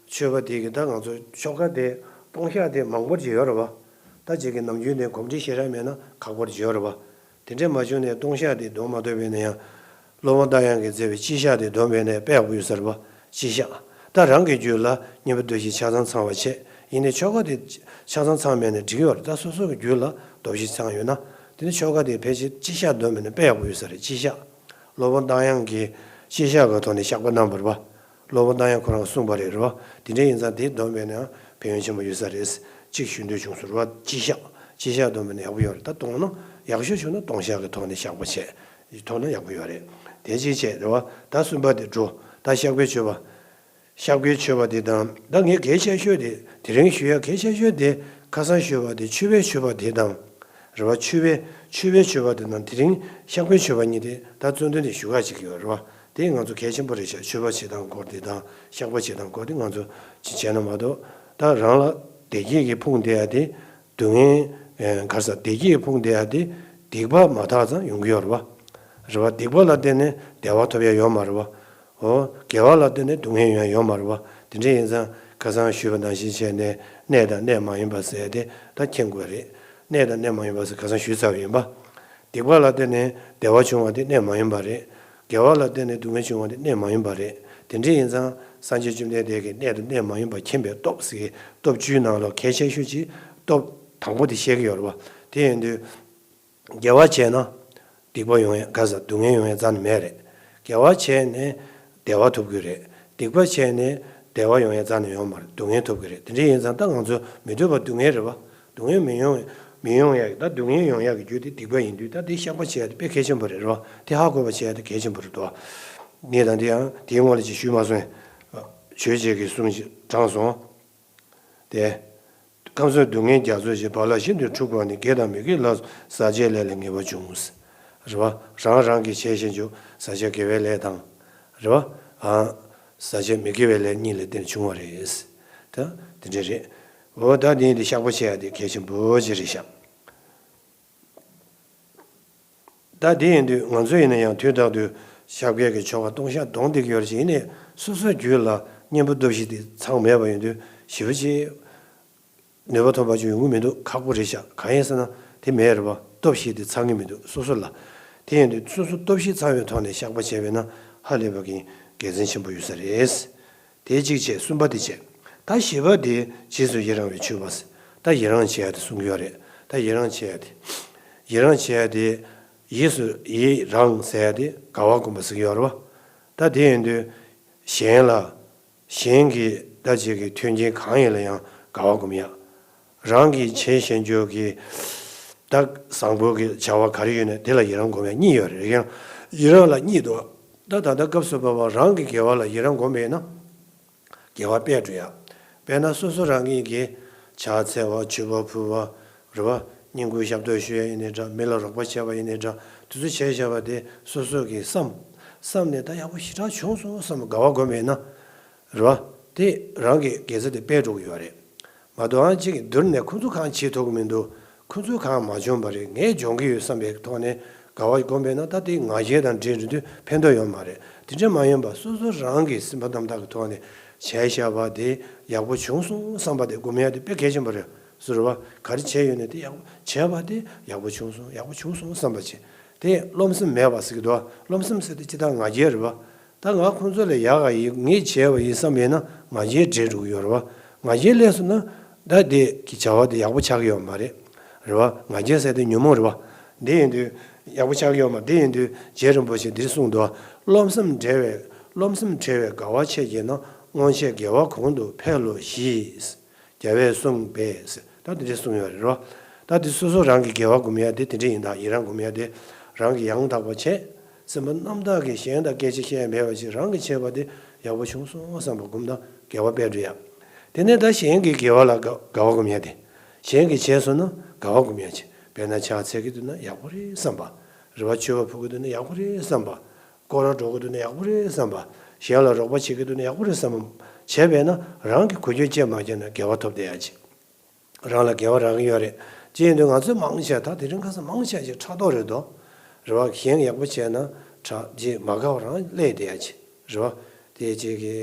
མཆོད་པ་དེ་གི་ད་ང་ཚོ་ཆོ་ག་དེ་སྟོང་བཤགས་དེ་མང་པོ་ཅིག་ཡོད་རེད་བ། ད་ཅིག་གི་ནམ་རྒྱུན་ནས་གོམས་འདྲིས་ཞེ་དྲག་མེད་ན་ཁག་པོ་ཅིག་ཡོད་རེད་བ། དེ་འདྲས་མ་བྱུང་ནས་སྟོང་བཤགས་དེ་འདོན་མ་ཐུབ་པ་ཡིན་ན་ཡང་། སློབ་དཔོན་རྟ་དབྱངས་ཀྱིས་མཛད་པའི་སྤྱི་བཤགས་དེ་འདོན་པ་ཡིན་ན་དཔེ་ཡག་པོ་ཡོད་ས་རེད་བ། སྤྱི་བཤགས། ད་རང་གི་རྒྱུད་ལ་གཉེན་པོ་འདུ་ཤེས་ཆ་ཚང་ཚང་བ་བྱས། ཡིན་ནའི་ཆོ་ག་དེ་ཆ་ཚང་ཚང་མེད་ན་འགྲིག་གི་ཡོད་རེད། ད་སོ་སོ་གི་རྒྱུད་ལ་འདུ་ཤེས་ཚང་ཡོད་ན། དེ་ནི་ཆོ་ག་དེ་ཕལ་ཆེར་སྤྱི་བཤགས་འདོན་པ་ཡིན་ན་དཔེ་ཡག་པོ་ཡོད་ས་རེད། སྤྱི་བཤགས། སློབ་དཔོན་རྟ་དབྱངས་ཀྱིས་སྤྱི་བཤགས་ཀྱི་ཐོག་ནས་བཤགས་པ་གནང་བ་རེད་བ། སློབ་དཔོན་རྟ་དབྱངས་ཁོ་རང་གསུངས་པ་རེད། རེད་བ། དེ་འདྲ་ཡིན་ཙང་དེ་འདོན་པ་ཡིན་ན་ཕན་ཡོན་ཆེན་པོ་ཡོད་ས་རེད། ཅིག་ཞུ་འདོད་བྱུང་སོང་། རེད་བ། སྤྱི་བཤགས། སྤྱི་བཤགས་འདོན་པ་ཡིན་ན་ཡག་པོ་ཡོད་རེད། ད་གཏོང་ན་ཡག་ཤོས་བྱུང་ན་སྟོང་བཤགས་ཀྱི་ཐོག་ནས་བཤགས་པ་བྱས། ཐོག་ན་ཡག་པོ་ཡོད་རེད། དེ་གཅིག་བྱས། རེད་བ། ད་གསུམ་པ་དེ་འགྲོ། ད་བཤགས་པའི་མཆོད་པ། བཤགས་པའི་མཆོད་པ་དེ་དང་། ད་ངས་གལ་ཆེ་ཤོས་དེ། དེ་རིང་ཞུ་ཡ་གལ་ཆེ་ཤོས་དེ་ཁ་སང་ཞུས་པ་དེ་མཆོད་པའི་མཆོད་པ་དེ་དང་། རེད་བ། མཆོད་པའི། མཆོད་པའི་མཆོད་པ་དེ་དང་དེ་རིང་བཤགས་པའི་མཆོད་པ་གཉིས་དེ་ད་གཙོ་དོན་དེ་ཞུ་ག་ཅིག་ཡོད། རེད་བ། དེ་ང་ཚོ་གལ་ཆེན་པོ་རེད་ཤག་མཆོད་པ་བྱེད་སྟངས་སྐོར་དེ་དང་བཤགས་པ་བྱེད་སྟངས་སྐོར་དེ་ང་ཚོ་ཅིག་བྱས་ན་མ་གཏོགས། ད་རང་ལ་བདེ་སྐྱིད་ཀྱི་ཕུང་བསྡད་ཡ་དེ། སྡུག་བསྔལ། ཨེ། ག་རེ་ཟེར། བདེ་སྐྱིད་ཀྱི་ཕུང་བསྡད་ཡ་དེ་སྡིག་པ་མ་དག་ཙང་ཡོང་གི་ཡོད་རེད་བ། རེད་བ། སྡིག་པ་ལ་བརྟེན་ནས་བདེ་བ་ཐོབ་ཡ་ཡོད་མ་རེད་བ། འོ། དགེ་བ་ལ་བརྟེན་ནས་སྡུག་བསྔལ་ཡོང་ཡ་ཡོད་མ་རེད་བ། དེ་འདྲ་ཡིན་ཙང་ཁ་སང་ཞུས་པ་ནང་བཞིན་བྱས་ནས་གནས་དང་གནས་མ་ཡིན་པ་ཟེར་དེ་ད་མཁྱེན་དགོས་རེད། གནས་དང་གནས་མ་ཡིན་པ་ཟེར་ཁ་སང་ཞུས་ཚར་བ་ཡིན་པ། སྡིག་པ་ལ་བརྟེན་ནས་བདེ་བ་བྱུང་བ་དེ་གནས་མ་ཡིན་པ་རེད། དགེ་བ་ལ་བརྟེན་ནས་སྡུག་བསྔལ་བྱུང་བ་དེ་གནས་མ་ཡིན་པ་རེད། དེ་འདྲ་ཡིན་ཙང་སངས་རྒྱས་བཅོམ་ལྡན་འདས་ཀྱིས་གནས་དང་གནས་མ་ཡིན་པ་མཁྱེན་པའི་སྟོབས་ཟེར་གྱི་སྟོབས་བཅུའི་ནང་ལ་གལ་ཆེ་ཤོས་ཀྱི་སྟོབས་དང་པོ་དེ་བཤད་ཀྱི་ཡོད་རེད་བ། དེ་ཡིན་དུས། དགེ་བ་བྱས་ན་སྡིག་པ་ཡོང་ཡ། ག་རེ་ཟེར། སྡུག་བསྔལ་ཡོང་ཡ་རྩ་ནས་མེད་རེད། དགེ་བ་བྱས་ནས་བདེ་བ་ཐོབ་ཀྱི་རེད། སྡིག་པ་བྱས་ནས་བདེ་བ་ཡོང་ཡ་རྩ་ནས་ཡོང་མ་རེད། སྡུག་བསྔལ་ཐོབ་ཀྱི་རེད། དེ་འདྲ་ཡིན་ཙང་ད་ང་ཚོ་མི་འདོད་པ་སྡུག་བསྔལ་རེད་བ། སྡུག་བསྔལ་མི་ཡོང་། མི་ཡོང་ཡ་གི། ད་སྡུག་བསྔལ་ཡོང་ཡ་གི་རྒྱུ་དེ་སྡིག་པ་ཡིན་དུས་ད་དེ་བཤགས་པ་བྱེད་ཡ་དེ་དཔེ་གལ་ཆེན་པོ་རེད། རེད་བ། དེ་ཧ་གོ་བ་བྱེད་ཡ་དེ་གལ་ཆེན་པོ་རེད་དོ། ངས་ད་འདི་ཡང་དེའི་སྔོན་ལ་ཅིག་ཞུས་མ་སོང་། ཆོས་རྗེ་གི་གསུང་ཞིག་དྲངས་སོང་། དེ། ཁམས་གསུམ་སྡུག་བསྔལ་རྒྱ་མཚོ་ཆེ། བག་ལ་ཤིན་ཏུ་འཁྲུགས་པ་ནི། དགེ་དང་མི་དགེ་ལ་སོགས། ཟག་བཅས་ལས་ལ་ངེས་པར་འབྱུང་ངོ་། རེད་བ། རང་རང་གིས་བྱས་བཞིན་དུ་ཟག་བཅས་དགེ་བའི་ལས་དང་། རེད་བ། ཨ། ཟག་བཅས་མི་དགེ་བའི་ལས་གཉིས་ལ་བརྟེན་བྱུང་བ་རེད། ད་དེ་འདྲ་རེད། འོ། ད་དེ་ཡིན་དུས་བཤགས་པ་བྱེད་ཡ་དེ་གལ་ཆེན་པོ་ཅིག་རེད་ཤག་ད་དེ་ཡིན་དུས་ང་ཚོ་ཡིན་ན་ཡང་དུས་རྟག་ཏུ་ཤག་བཀས་ཀྱི་ཆོ་ག་སྟོང་བཤགས་གཏོང་བསྡད་ཀྱི་ཡོད་རེད། ཡིན་ནའི་སོ་སོའི་རྒྱུད་ལ་གཉེན་པོ་སྟོབས་བཞི་དེ་ཚང་མེད་པ་ཡིན་དུས་ཞེ་པོ་ཅིག་ནུས་པ་ཐོན་པ་ཅིག་ཡོང་གི་མི་འདུག་ཁག་པོ་རེད་ཤག་གང་ཡིན་ཟེར་ན་དེ་མེད་རེད་བ། སྟོབས་བཞི་དེ་ཚང་གི་མི་འདུག་སོ་སོ་ལ། དེ་ཡིན་དུས་སོ་སོ་སྟོབས་བཞི་ཚང་བའི་ཐོག་ནས་བཤགས་པ་བྱས་པས་ན་ཧ་ལས་པ་གི་དགེ་མཚན་ཆེན་པོ་ཡོད་ས་རེད། དེ་གཅིག་བྱས། གསུམ་པ་དེ་བྱས། ད་བཞི་པ་དེ་རྗེས་སུ་ཡི་རང་བའི་མཆོད་པ་ཟེར། ད་ཡི་རང་བྱེད་ཡ་དེ་གསུང་གི་ཡོད་རེད། ད་ཡི་རང་བྱེད་ཡ་དེ། ཡི་རང་བྱེད་ཡ་དེ། ཡིད་སུ་ཡི་རང་ཟེར་ཡ་དེ་དགའ་བ་སྒོམ་པ་ཟེར་གྱི་ཡོད་རེད་བ། ད་དེ་ཡིན་དུས། གཞན་ལ། གཞན་གྱི་ད་ཅིག་གི་མཐུན་རྐྱེན་གང་ཡིན་ལ་ཡང་དགའ་བ་སྒོམ་ཡ། རང་གི་བྱས་བཞིན་རྒྱུ་གི། ད་བཟང་པོ་གི་བྱ་བ་ག་རེ་ཡོད་ན་དེ་ལ་ཡི་རང་སྒོམ་ཡ་གཉིས་ཡོད་རེད། ཡང་ཡི་རང་ལ་གཉིས་འདུག་ད་ད་ལྟ་སྐབས་སུ་བབ་པ་རང་གི་དགེ་བ་ལ་ཡི་རང་སྒོམ་པས་ན། དགེ་བ་སྤེལ་འགྲོ་ཡ། དཔེར་ན་སོ་སོ་རང་ཉིད་ཀྱིས་ཕྱག་འཚལ་བ་མཆོད་པ་ཕུལ་བ། རེད་བ། བསྙེན་བཀུར་ཞབས་ཏོག་ཞུ་ཡ་ཡིན་ནའི་འདྲ། མི་ལ་རོགས་པ་བྱས་པ་ཡིན་ནའི་འདྲ། དེ་ཚོ་བྱས་བཞག་པ་དེ་སོ་སོ་གིས་བསམ། བསམ་ནས་ད་ཡག་པོ་ཞེ་དྲག་བྱུང་སོང་བསམ་དགའ་བ་སྒོམ་པས་ན། རེད་བ། དེ་རང་གི་དགེ་རྩ་དེ་སྤེལ་འགྲོ་གི་ཡོད་རེད། མ་གཏོགས་ཨང་གཅིག་གིས་བསྡུར་ནས་ཁོ་ཚོ་གང་བྱེད་ཐུབ་ཀྱི་མི་འདུག་ཁོ་ཚོས་གང་མ་བྱུང་བ་རེད། ངས་སྦྱོང་གི་ཡོད་བསམ་པའི་ཐོག་ནས་དགའ་བ་སྒོམ་པས་ན་ད་དེ་ང་རྒྱལ་དང་འདྲེས་འགྲོ་དུས་ཕན་ཐོགས་ཡོད་མ་རེད། དེ་འདྲ་མ་ཡིན་པ་སོ་སོ་རང་གི་སེམས་པ་རྣམ་དག་གི་ཐོག་ནས་བྱས་བཞག་པ་དེ་ཡག་པོ་བྱུང་སོང་བསམ་པ་དེ་སྒོམ་ཡ་དེ་དཔེ་གལ་ཆེན་པོ་རེད། ཟེར་བ། ག་རེ་བྱས་ཡོད་ནས་དེ་ཡག་པོ་བྱས་པ་དེ་ཡག་པོ་བྱུང་སོང་། ཡག་པོ་བྱུང་སོང་བསམ་པ་བྱེད། དེ་རློམ་སེམས་མེད་པ་ཟེར་གྱི་འདུག་རློམ་སེམས་ཟེར་དེ་ཅི་ལྟར་ང་རྒྱལ་རེད་བ། ད་ང་ཁོང་ཚོ་ལས་ཡག་ག་ཡིན། ངས་བྱས་པ་ཡིན་བསམ་ཡིན་ན་ང་རྒྱལ་འདྲེས་འགྲོ་གི་ཡོད་རེད་བ། ང་རྒྱལ་སླེབས་སོང་ན་ད་དེ་གི་བྱ་བ་དེ་ཡག་པོ་ཆགས་ཀྱི་ཡོད་མ་རེད། རེད་བ། ང་རྒྱལ་ཟེར་དེ་ཉོན་མོངས་རེད་བ། འདི་ཡིན་དུས་ཡག་པོ་ཆགས་ཀྱི་ཡོད་མ་རེད། འདི་ཡིན་དུས་རྗེ་རིན་པོ་ཆེས་འདིར་གསུངས་འདུག་རློམ་སེམས་བྲལ་བའི། རློམ་སེམས་བྲལ་བའི་དགའ་བ་ཆེ་གྱུར་ན། སྔོན་ཆད་དགེ་བ་གོང་དུ་འཕེལ་ལོ་ཞེས། རྒྱལ་བས་གསུངས་པས་ཟེར། ད་དེ་འདྲས་གསུངས་ཡོད་རེད་རོ། ད་དེ་སོ་སོ་རང་གི་དགེ་བ་སྒོམ་ཡ་དེ་དེ་འདྲས་ཡིན། ད་ཡི་རང་སྒོམ་ཡ་དེ་རང་གི་ཡང་དག་པ་བྱས། སེམས་པ་རྣམ་དག་གིས་གཞན་དང་སྐད་ཆ་བཤད་ཡ་མེད་པ་ཞིག་རང་གིས་བྱས་པ་དེ་ཡག་པོ་བྱུང་སོང་བསམ་པ་སྒོམ་དང་དགེ་བ་སྤེལ་འགྲོ་ཡ། དེ་ནས་ད་གཞན་གྱི་དགེ་བ་ལ་དགའ་དགའ་བ་སྒོམ་ཡ་དེ། གཞན་གྱིས་བྱས་སོང་ན་དགའ་བ་སྒོམ་ཡ་བྱེད། དཔེར་ན་ཕྱག་འཚལ་གྱི་འདུག་ན་ཡག་པོ་རེད་བསམ་པ། རེ་བ་མཆོད་པ་ཕུལ་གྱི་འདུག་ན་ཡག་པོ་རེད་བསམ་པ། སྐོར་ར་འགྲོ་གི་འདུག་ན་ཡག་པོ་རེད་བསམ་པ། གཞན་ལ་རོགས་པ་བྱེད་ཀྱི་འདུག་ན་ཡག་པོ་རེད་བསམ་པ་བྱས་པས་ན་རང་གི་འགུལ་སྐྱོད་ཅན་མ་བྱས་ན་དགེ་བ་ཐོབ་བསྡད་ཡ་ཅིག་རང་ལ་དགེ་བ་རག་གི་ཡོད་རེད། ཅི་ཡིན་དུས་ང་ཚོས་མང་ཆེ་ད་དེ་རིང་ཁ་སང་མང་ཆེ་ཅིག་ཕྲག་དོག་རེད་དོ། རེ་བ་གཞན་ཡག་པོ་བྱས་ན་ཕྲག་རྗེས་མ་དགའ་བ་རང་སླེབས་བསྡད་ཡ་ཅིག་རེད་བ། དེ་ཅིག་གི་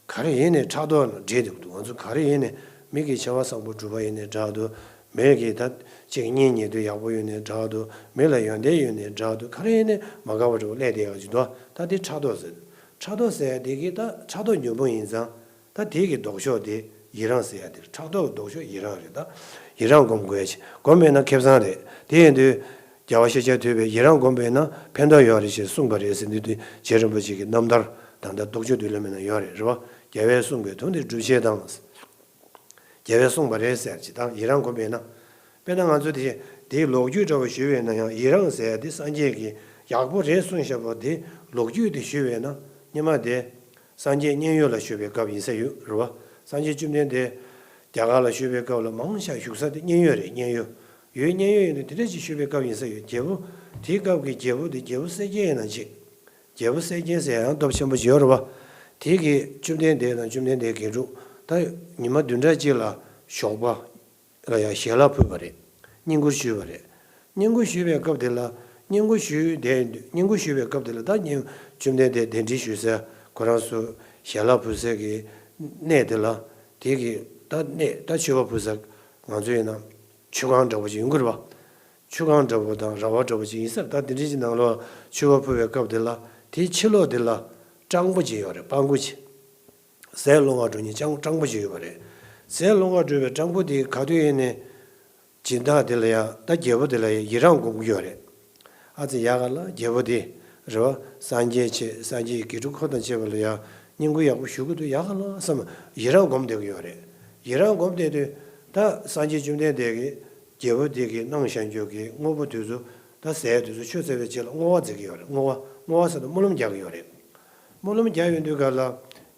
ག་རེ་ཡིན་ནའི་ཕྲག་དོག་ནང་འདྲེས་འདུག་འདུག་ང་ཚོ་ག་རེ་ཡིན་ནའི་མི་གིས་བྱ་བ་བཟང་པོ་བསྒྲུབས་པ་ཡིན་ནའི་འདྲ་འདུག་མི་གིས་ད་ཅིག་གཉེན་ཉེ་དུས་ཡག་པོ་ཡོད་ནའི་འདྲ་འདུག་མི་ལ་ཡོན་ཏན་ཡོད་ནའི་འདྲ་འདུག་ག་རེ་ཡིན་ནའི་མ་དགའ་བ་འདྲ་བོ་སླེབས་བསྡད་ཡོད་ཅིག་འདུག་ད་དེ་ཕྲག་དོག་ཟེར། ཕྲག་དོག་ཟེར་ཡ་དེ་གི་ད་ཕྲག་དོག་ཉོན་མོངས་ཡིན་ཙང་། ད་དེ་གི་ལྡོག་ཕྱོགས་དེ་ཡི་རང་ཟེར་ཡ་དེ་རེད། ཕྲག་དོག་གི་ལྡོག་ཕྱོགས་ཡི་རང་རེད། ད་ཡི་རང་སྒོམ་དགོས་ཡ་ཅིག་སྒོམ་མེད་ན་ཁེ་བཟང་རེད། དེ་ཡིན་དུས། རྒྱལ་བ་ཤཱཀྱ་ཐུབ་པས་ཡི་རང་སྒོམ་པས་ན་ཕན་ཐོགས་ཡོད་རེད་ཅེས་གསུངས་པ་རེད་ཟེར་དུས་དེ་རྗེ་རིན་པོ་ཆེ་གི་རྣམ་ཐར་ད་ལྟ་རྡོ་རྗེ་མདུན་ལེབ་མའི་ནང་ཡོད་རེད། རེད་བ། རྒྱལ་བས་གསུངས་པའི་དོན་དེ་སྒྲུབ་བྱེད་དང་། རྒྱལ་བས་གསུངས་པ་རེད་ཟེར་ཅིག་དང་ཡི་རང་སྒོམ་པས་ན། དཔེར་ན་ང་ཚོ་དེ་དེའི་ལོ་རྒྱུས་འདྲ་བ་ཞུས་པས་ན་ཡང་ཡི་རང་ཟེར་ཡ་དེ་སངས་རྒྱས་ཀྱིས་ཡག་པོ་རེད་གསུངས་བཞག་པ་དེ་ལོ་རྒྱུས་དེ་ཞུས་པས་ན་སྔོན་མ་དེ། སངས་རྒྱས་མཉན་ཡོད་ལ་བཞུགས་པའི་སྐབས་ཡིན་ས་ཡོད་རེད་བ། སངས་རྒྱས་བཅོམ་ལྡན་འདས་རྒྱ་གར་ལ་བཞུགས་པའི་སྐབས་ལ་མང་ཆེ་བཞུགས་ས་དེ་མཉན་ཡོད་རེད། མཉན་ཡོད་ཡོད་མཉན་ཡོད་ཡིན་དུས་དེ་འདྲ་ཅིག་བཞུགས་པའི་སྐབས་ཡིན་ས་ཡོད། རྒྱལ་པོ་དེའི་སྐབས་ཀྱི་རྒྱལ་པོ་དེ་རྒྱལ་པོ་གསལ་རྒྱལ་ཡིན་ན་ཅིག་རྒྱལ་པོ་གསལ་རྒྱལ་ཟེར་ཡང་སྟོབས་ཆེན་པོ་ཅིག་ཡོད་རེད་བ། དེ་གིས་བཅོམ་ལྡན་འདས་དང་བཅོམ་ལྡན་འདས་རྒྱན་དྲུག་ད་ཉི་མ་བདུན་ཕྲག་གཅིག་ལ་ཞོགས་པ། ལ་ཡང་ཞལ་ལག་ཕུལ་བ་རེད། བསྙེན་བཀུར་ཞུས་པ་རེད། བསྙེན་བཀུར་ཞུས་པའི་སྐབས་དེ་ལ་བསྙེན་བཀུར་ཞུས་དེ་བསྙེན་བཀུར་ཞུས་པའི་སྐབས་དེ་ལ་ད་བསྙེན་བཅོམ་ལྡན་འདས་གདན་འདྲེན་ཞུ་སའི་ཁོ་རང་ཚོ་ཞལ་ལག་ཕུལ་སའི་གི་གནས་དེ་ལ་དེ་གི་ད་གནས་ད་མཆོད་པ་ཕུལ་ས་ང་ཚོ་ཡིན་ན་མཆོད་ཁང་འདྲ་པོ་ཅིག་ཡོང་གི་རེད་བ། མཆོད་ཁང་འདྲ་པོ་དང་ར་བ་འདྲ་པོ་ཅིག་ཡིན་ས་རེད། ད་དེ་འདྲ་ཅིག་ནང་ལོགས་མཆོད་པ་ཕུལ་བའི་སྐབས་དེ་ལ་དེའི་ཕྱི་ལོགས་དེ་ལ་སྤྲང་པོ་ཅིག་ཡོད་རེད། སྤྲང་པོ་ཅིག་ཟས་སློང་བར་འགྲོ་མཁན་སྤྲང་སྤྲང་པོ་ཞིག་ཡོད་པ་རེད། ཟས་སློང་བར་འགྲོ་བའི་སྤྲང་པོ་དེ་ག་དུས་ཡིན་ནའི་སྦྱིན་བདག་དེ་ལ་ཡང་ད་རྒྱལ་པོ་དེ་ལ་ཡང་ཡི་རང་སྒོམ་གྱི་ཡོད་རེད། ཨ་ཙི་ཡག་ག་ལ་རྒྱལ་པོ་དེ་རེད་བ། སངས་རྒྱས་ཆེ་སངས་རྒྱས་ཀྱི་དགེ་ཕྲུག་ཁོ་དང་བཅས་པ་ལ་ཡང་བསྙེན་བཀུར་ཡག་པོ་ཞུ་གི་འདུག་ཡག་ག་ལ་བསམ་ཡི་རང་སྒོམ་བསྡད་ཀྱི་ཡོད་རེད། ཡི་རང་སྒོམ་བསྡད་དུས་ད་སངས་རྒྱས་བཅོམ་ལྡན་འདས་ཀྱིས་རྒྱལ་པོ་དེ་གི་གནང་བཞག་རྒྱུ་གི་དངོས་པོ་དེ་ཚོ་ད་ཟས་དེ་ཚོ་མཆོད་ཚར་བའི་རྗེས་ལ་བསྔོ་བ་མཛད་ཀྱི་ཡོད་རེད། བསྔོ་བ་བསྔོ་བ་ཟེར་དུས་སྨོན་ལམ་རྒྱག་གི་ཡོད་རེད། སྨོན་ལམ་རྒྱག་ཡོང་དུས་ག་ལ།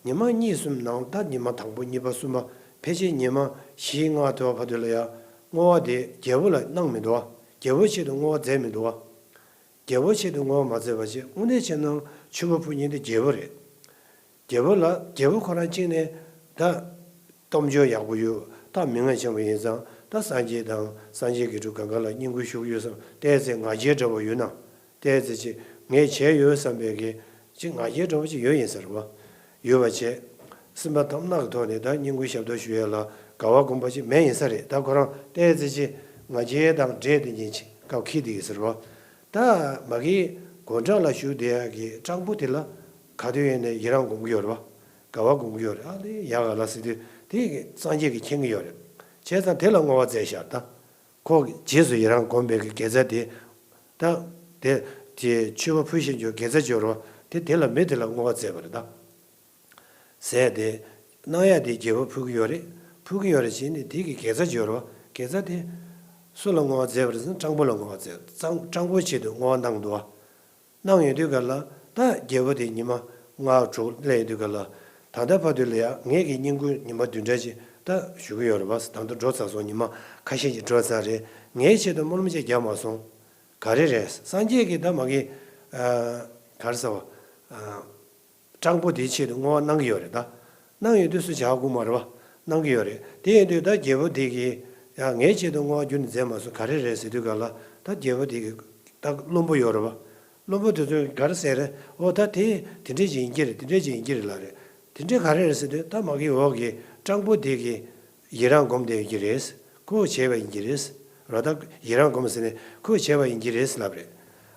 ཉི་མ་གཉིས་གསུམ་ནང་ད་ཉི་མ་དང་པོ་གཉིས་པ་གསུམ་པ་ཕལ་ཆེར་ཉི་མ་བཞི་ལྔ་ཐོབ་བར་དུ་ལ་ཡ། བསྔོ་བ་དེ་རྒྱལ་པོ་ལ་གནང་མི་འདུག་བ། རྒྱལ་པོའི་ཆེད་དུ་བསྔོ་བ་མཛད་མི་འདུག་བ། རྒྱལ་པོའི་ཆེད་དུ་བསྔོ་བ་མ་མཛད་པ་བྱས་དངོས་གནས་བྱས་ན་མཆོད་པ་ཕུལ་མཁན་དེ་རྒྱལ་པོ་རེད། རྒྱལ་པོ་ལ་རྒྱལ་པོ་ཁོ་རང་གཅིག་ནས་ད། སྟོབས་འབྱོར་ཡག་པོ་ཡོད། ད་མི་ངན་ཆེན་པོ་ཡིན་ཙང་ད་སངས་རྒྱས་དང་སངས་རྒྱས་ཀྱི་དགེ་ཕྲུག་གང་ག་ལ་བསྙེན་བཀུར་ཞུ་གི་ཡོད་བསམ་ཏོག་ཙམ་ང་རྒྱལ་འདྲ་པོ་ཡོད་ན། ཏོག་ཙམ་ཅིག་ངས་བྱས་ཡོད་བསམ་པའི་གི་ཅིག་ང་རྒྱལ་འདྲ་པོ་ཅིག་ཡོད་ཡིན་ས་རེད་བ། ཡོད་པ་བྱས། སེམས་པ་དམ་ནག་གི་ཐོག་ནས་ད་བསྙེན་བཀུར་ཞབས་ཏོག་ཞུ་ཡ་ལ་དགའ་བ་སྒོམ་པ་ཅིག་མེད་ཡིན་ས་རེད། ད་ཁོ་རང་ཏོག་ཙམ་ཅིག་ང་རྒྱལ་དང་འདྲེས་བསྡད་མཁན་ཅིག་སྐབས་འཁེལ་བསྡད་ཡིན་ས་རེད་བ། ད་མ་གི་དགོང་དག་ལ་བཞུགས་བསྡད་ཡ་གི་སྤྲང་པོ་དེ་ལ་ག་དུས་ཡིན་ནའི་ཡི་རང་སྒོམ་གྱི་ཡོད་རེད་བ། དགའ་བ་སྒོམ་གྱི་ཡོད་རེད། ཨ་ལེ་ཡག་ག་ལ་ཟེར་དུས་ དེ་སངས་རྒྱས་ཀྱིས་མཁྱེན་གྱི་ཡོད་རེད། བྱས་ཙང་དེ་ལ་བསྔོ་བ་མཛད་ཤག་ད་ཁོ་རྗེས་སུ་ཡི་རང་བསྒོམས་པའི་གི་དགེ་རྩ་དེ། ད་དེ་དེ་མཆོད་པ་ཕུལ་བཞིན་གྱི་དགེ་རྩ་སྦྱོར་བ་དེ་དེ་ལ་མི་དེ་ལ་བསྔོ་བ་མཛད་པ་རེད་ད། ཟས་དེ་གནང་ཡ་དེ་རྒྱལ་པོ་ཕུལ་གྱི་ཡོད་རེད། ཕུལ་གྱི་ཡོད་རེད་བྱས་ནས་དེ་གི་དགེ་རྩ་སྦྱོར་བ་དགེ་རྩ་དེ་སུ་ལ་བསྔོ་བ་མཛད་པ་རེད་ཟེར་ན་སྤྲང་པོ་ལ་བསྔོ་བ་མཛད། སྤྲང་སྤྲང་པོའི་ཆེད་དུ་བསྔོ་བ་གནང་འདུག་བ། གནང་ཡོང་དུས་ག་ལ་ད་རྒྱལ་པོ་དེ་ཉི་མ་ལྔ་དྲུག་སླེབས་ཡོང་དུས་ག་ལ། ད་ལྟ་བར་དུ་ལ་ཡ་ངེད་ཀྱི་བསྙེན་བཀུར་ཉི་མ་བདུན་ཕྲག་ཅིག་ད་ཞུ་གི་ཡོད་རེད་བ། ད་ལྟ་འགྲོ་ཚར་སོང་། ཉི་མ་ཁ་ཤས་ཅིག་འགྲོ་ཚར་རེད། ངའི་ཆེད་དུ་སྨོན་ལམ་ཅིག་རྒྱག་མ་སོང་། ག་རེ་རེད། སངས་རྒྱས་ཀྱིས་ད་མ་གི་ཨ་ག་རེ་ཟེར་བ། ཨ་སྤྲང་པོ་དེའི་ཆེད་དུ་བསྔོ་བ་གནང་གི་ཡོད་རེད་ད། གནང་ཡོད་དུས་སུ་བྱ་དགོས་མ་རེད་བ། གནང་གི་ཡོད་རེད། དེ་ཡིན་དུས་ད་རྒྱལ་པོ་དེ་གིས་ཡང་ངའི་ཆེད་དུ་བསྔོ་བ་ཁྱོན་ནས་མཛད་མ་སོང་། ག་རེ་རེད་ཟེར་དུས་ག་ལ་ད་རྒྱལ་པོ་དེ་གི་ད་བློན་པོ་ཡོད་རེད་བ། བློན་པོ་དེ་ཚོས་ག་རེ་ཟེར་རེད། འོ་ད་དེ་དེ་འདྲས་ཅིག་ཡིན་གྱི་རེད། དེ་འདྲས་ཅིག་ཡིན་གྱི་རེད་ལབ་རེད། དེ་འདྲས་ག་རེ་རེད་ཟེར་དུས་ད་མ་གི་འོག་གི་སྤྲང་པོ་དེ་གིས་ཡི་རང་སྒོམ་བསྡད་ཡོད་ཀྱི་རེད། ཁོས་བྱས་པ་ཡིན་གྱི་རེད། རོ་ད་ཡི་རང་སྒོམ་ཟེར་ནས་ཁོས་བྱས་པ་ཡིན་གྱི་རེད་ལབ་རེད།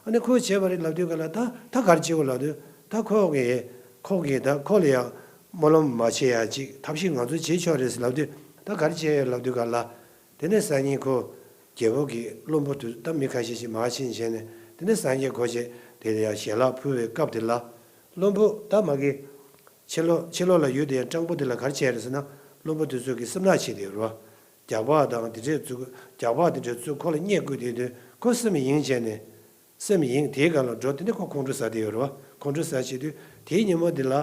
ཨ་ནི་ཁོས་བྱས་པ་རེད་ལབ་དུས་ག་ལ་ད་ད་ག་རེ་བྱེད་དགོས་ལབ་དུས་ད་ཁོ་གིས་ཁོ་གིས་ད་ཁོ་ལ་ཡང་སྨོན་ལམ་མ་བྱེད་ཡ་ཅིག་ཐབས་ཤེས་ང་ཚོས་བྱེད་ཆོག་རེད་ཟེར་ལབ་དུས་ད་ག་རེ་བྱས་ཡོད་ལབ་དུས་ག་ལ། དེ་ནས་སང་ཉིན་ཁོ་རྒྱལ་པོ་གི་བློན་པོ་དུ་ད་མི་ཁ་ཤས་ཤིག་མར་ཕྱིན་བྱས་ནས་དེ་ནས་སངས་རྒྱས་ཁོ་བྱས་དེ་ལ་ཡང་ཞལ་ལག་ཕུལ་བའི་སྐབས་དེ་ལ། བློན་པོ་ད་མ་གི་ཕྱི་ལོགས་ཕྱི་ལོགས་ལ་ཡོད་དེ་ཡང་སྤྲང་པོ་དེ་ལ་ག་རེ་བྱས་རེད་ཟེར་ན་བློན་པོ་དེ་ཚོ་གིས་སེམས་ནག་བྱེད་དེ་ཡོད་རེད་བ། རྒྱག་པ་དང་དེ་འདྲས་ཚུར་རྒྱག་པ་དེ་འདྲས་ཚུར་ཁོ་ལ་བསྙད་བསྐུལ་དེ་དུས་ཁོ་སེམས་ཡེངས་བྱས་ནས། སེམས་ཡེངས་དེའི་སྒང་ལ་འགྲོ་དེ་ནས་ཁོ་ཁོང་ཁྲོ་ཟ་དེ་ཡོད་རེད་བ། ཁོང་ཁྲོ་ཟ་བྱེད་དུས་དེའི་ཉིན་མོ་དེ་ལ་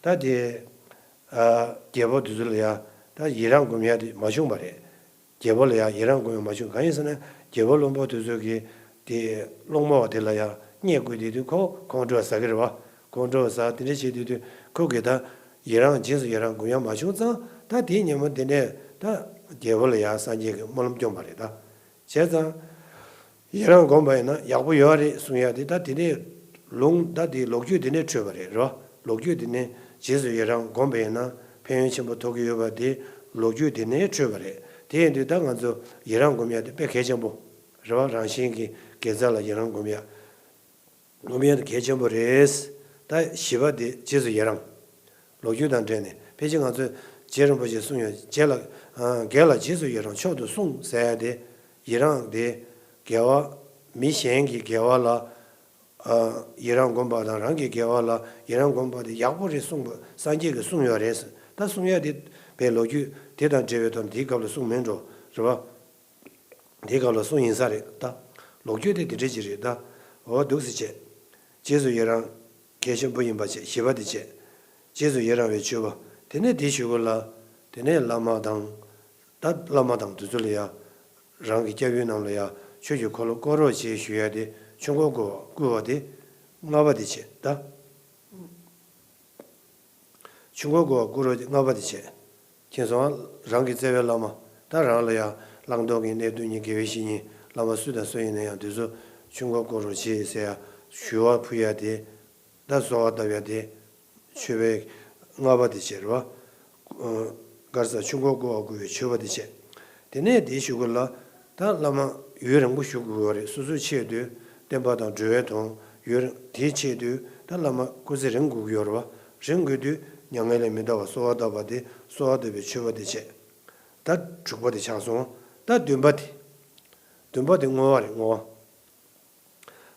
ད་དེ་ཨ་རྒྱལ་པོ་དེ་ཚོ་ལ་ཡང་ད་ཡི་རང་སྒོམ་ཡ་དེ་མ་བྱུང་བ་རེད། རྒྱལ་པོ་ལ་ཡང་ཡི་རང་སྒོམ་ཡ་མ་བྱུང་། གང་ཡིན་ཟེར་ན་རྒྱལ་པོ་བློན་པོ་དེ་ཚོ་གིས་དེ་སློང་མོ་བ་དེ་ལ་ཡང་བསྙད་བསྐུལ་དེ་དུས་ཁོ་ཁོང་ཁྲོ་ཟ་གི་རེད་བ། ཁོང་ཁྲོ་ཟ་དེ་འདྲ་བྱེད་དུས་དུས་ཁོ་གིས་ད་ཡི་རང་རྗེས་སུ་ཡི་རང་སྒོམ་ཡ་མ་བྱུང་ཙང་ད་དེའི་ཉིན་མོ་དེ་ནས་ད་རྒྱལ་པོ་ལ་ཡང་སངས་རྒྱས་ཀྱིས་སྨོན་ལམ་སྐྱོན་པ་རེད་ད། བྱས་ཙང་། ཡི་རང་སྒོམ་པ་ཡིན་ན་ཡག་པོ་ཡོད་རེད་གསུང་ཡ་དེ་ད་དེ་ནས་ལུང་ད་དེ་ལོ་རྒྱུས་དེ་ནས་འཕྲོས་པ་རེད་རོ། ལོ་རྒྱུས་དེ་ནས་རྗེས་སུ་ཡི་རང་སྒོམ་པ་ཡིན་ན་ཕན་ཡོན་ཆེན་པོ་ཐོབ་ཀྱི་ཡོད་པ་དེ་ལོ་རྒྱུས་དེ་ནས་འཕྲོས་པ་རེད། དེ་ཡིན་དུས་ད་ང་ཚོ་ཡི་རང་སྒོམ་ཡ་དེ་དཔེ་གལ་ཆེན་པོ་རེད་བ། རང་བཞིན་གྱི་དགེ་རྩ་ལ་ཡི་རང་སྒོམ་ཡ། ངོམ་ཡ་དེ་གལ་ཆེན་པོ་རེད། ད་བཞི་པ་དེ་རྗེས་སུ་ཡི་རང་། ལོ་རྒྱུས་དང་འབྲེལ་ནས་ཕལ་ཆེར་ང་ཚོས་རྗེ་རིན་པོ་ཆེས་གསུངས་ཡོད། རྗེ་ལ་ཨ་དགེ་ལ་རྗེས་སུ་ཡི་རང་མཆོག་ཏུ་གསུངས་ཟེར་ཡ་དེ། ཡི་རང་དེ་དགེ་བ། མི་གཞན་གྱི་དགེ་བ་ལ་ཨ་ཡི་རང་སྒོམ་པ་དང་རང་གི་དགེ་བ་ལ་ཡི་རང་སྒོམ་པ་དེ་ཡག་པོ་རེད་གསུངས་པ་སངས་རྒྱས་ཀྱིས་གསུངས་ཡོད་རེད། ད་གསུང་ཡ་དེ་བའི་ལོ་རྒྱུས་དེ་དང་འབྲེལ་བའི་ཐོག་ནས་དེའི་སྐབས་ལ་གསུངས་མིན་འགྲོ་རེད་བ། དེའི་སྐབས་ལ་གསུངས་ཡིན་ས་རེད་ད། ལོ་རྒྱུས་དེ་དེ་འདྲ་ཅིག་རེད་ད། འོ་འདུག་སེ་བྱས། རྗེས་སུ་ཡི་རང་། གལ་ཆེན་པོ་ཡིན་པ་བྱས་བཞི་པ་དེ་བྱས། རྗེས་སུ་ཡི་རང་བའི་མཆོད་པ། དེ་ནས་དེའི་གཞུག་གུ་ལ། དེ་ནས་བླ་མ་དང་། ད་བླ་མ་དང་དེ་ཚོ་ལ་ཡ། རང་གི་སྐྱབས་ཡུལ་རྣམས་ལ་ཡ། ཆོས་ཀྱི་འཁོར་ལོ་བསྐོར་རོགས་བྱེད་ཞུ་ཡ་དེ་ཆོས་འཁོར་བསྐོར་བ་བསྐུལ་བ་དེ། ལྔ་པ་དེ་བྱས་ད། ཆོས་འཁོར་བསྐོར་བ་བསྐུལ་རོགས་ལྔ་པ་དེ་བྱས། མཁྱེན་སོང་ང་། རང་གི་བརྩེ་བའི་བླ་མ། ད་རང་ལ་ཡང་བླང་དོར་གྱི་གནས་སྟོན་གཉིས། དགེ་བའི་བཤེས་གཉེན། བླ་མ་སུ་དང་སུ་ཡིན་ན་ཡང་དེ་ཚོ་ཆོས་འཁོར་བསྐོར་རོགས་བྱེད་ཟེར་ཡ། ཞུ་བ་ཕུལ་ཡ་དེ། ད་གསོལ་བ་བཏབ་ཡ་དེ། མཆོད་པའི་ལྔ་པ་དེ་བྱས་རེད་བ། ག་རེ་ཟེར། ཆོས་འཁོར་བསྐོར་བ་བསྐུལ་བའི་མཆོད་པ་དེ་བྱས། དེ་ནས་དེའི་གཞུག་གུ་ལ། ད་བླ་མ་ཡུན་རིང་པོ་བཞུགས་དགོས་པ་རེད། སོ་སོའི་ཆེད་དུ་བསྟན་པ་དང་འགྲོ་བའི་དོན་ཡུན་རིང་། དེའི་ཆེད་དུ་ད་བླ་མ་སྐུ་ཚེ་རིང་དགོས་ཀྱི་ཡོད་རེད་བ། རིང་དགོས་དུས་མྱ་ངན་ལས་མི་འདའ་བར་གསོལ་བ་བཏབ་པ་དེ་གསོལ་བ་བཏབ་པའི་མཆོད་པ་དེ་བྱས། ད་དྲུག་པ་དེ་ཆགས་སོང་། ད་བདུན་པ་དེ། བདུན་པ་དེ་བསྔོ་བ་རེད་བསྔོ་བ།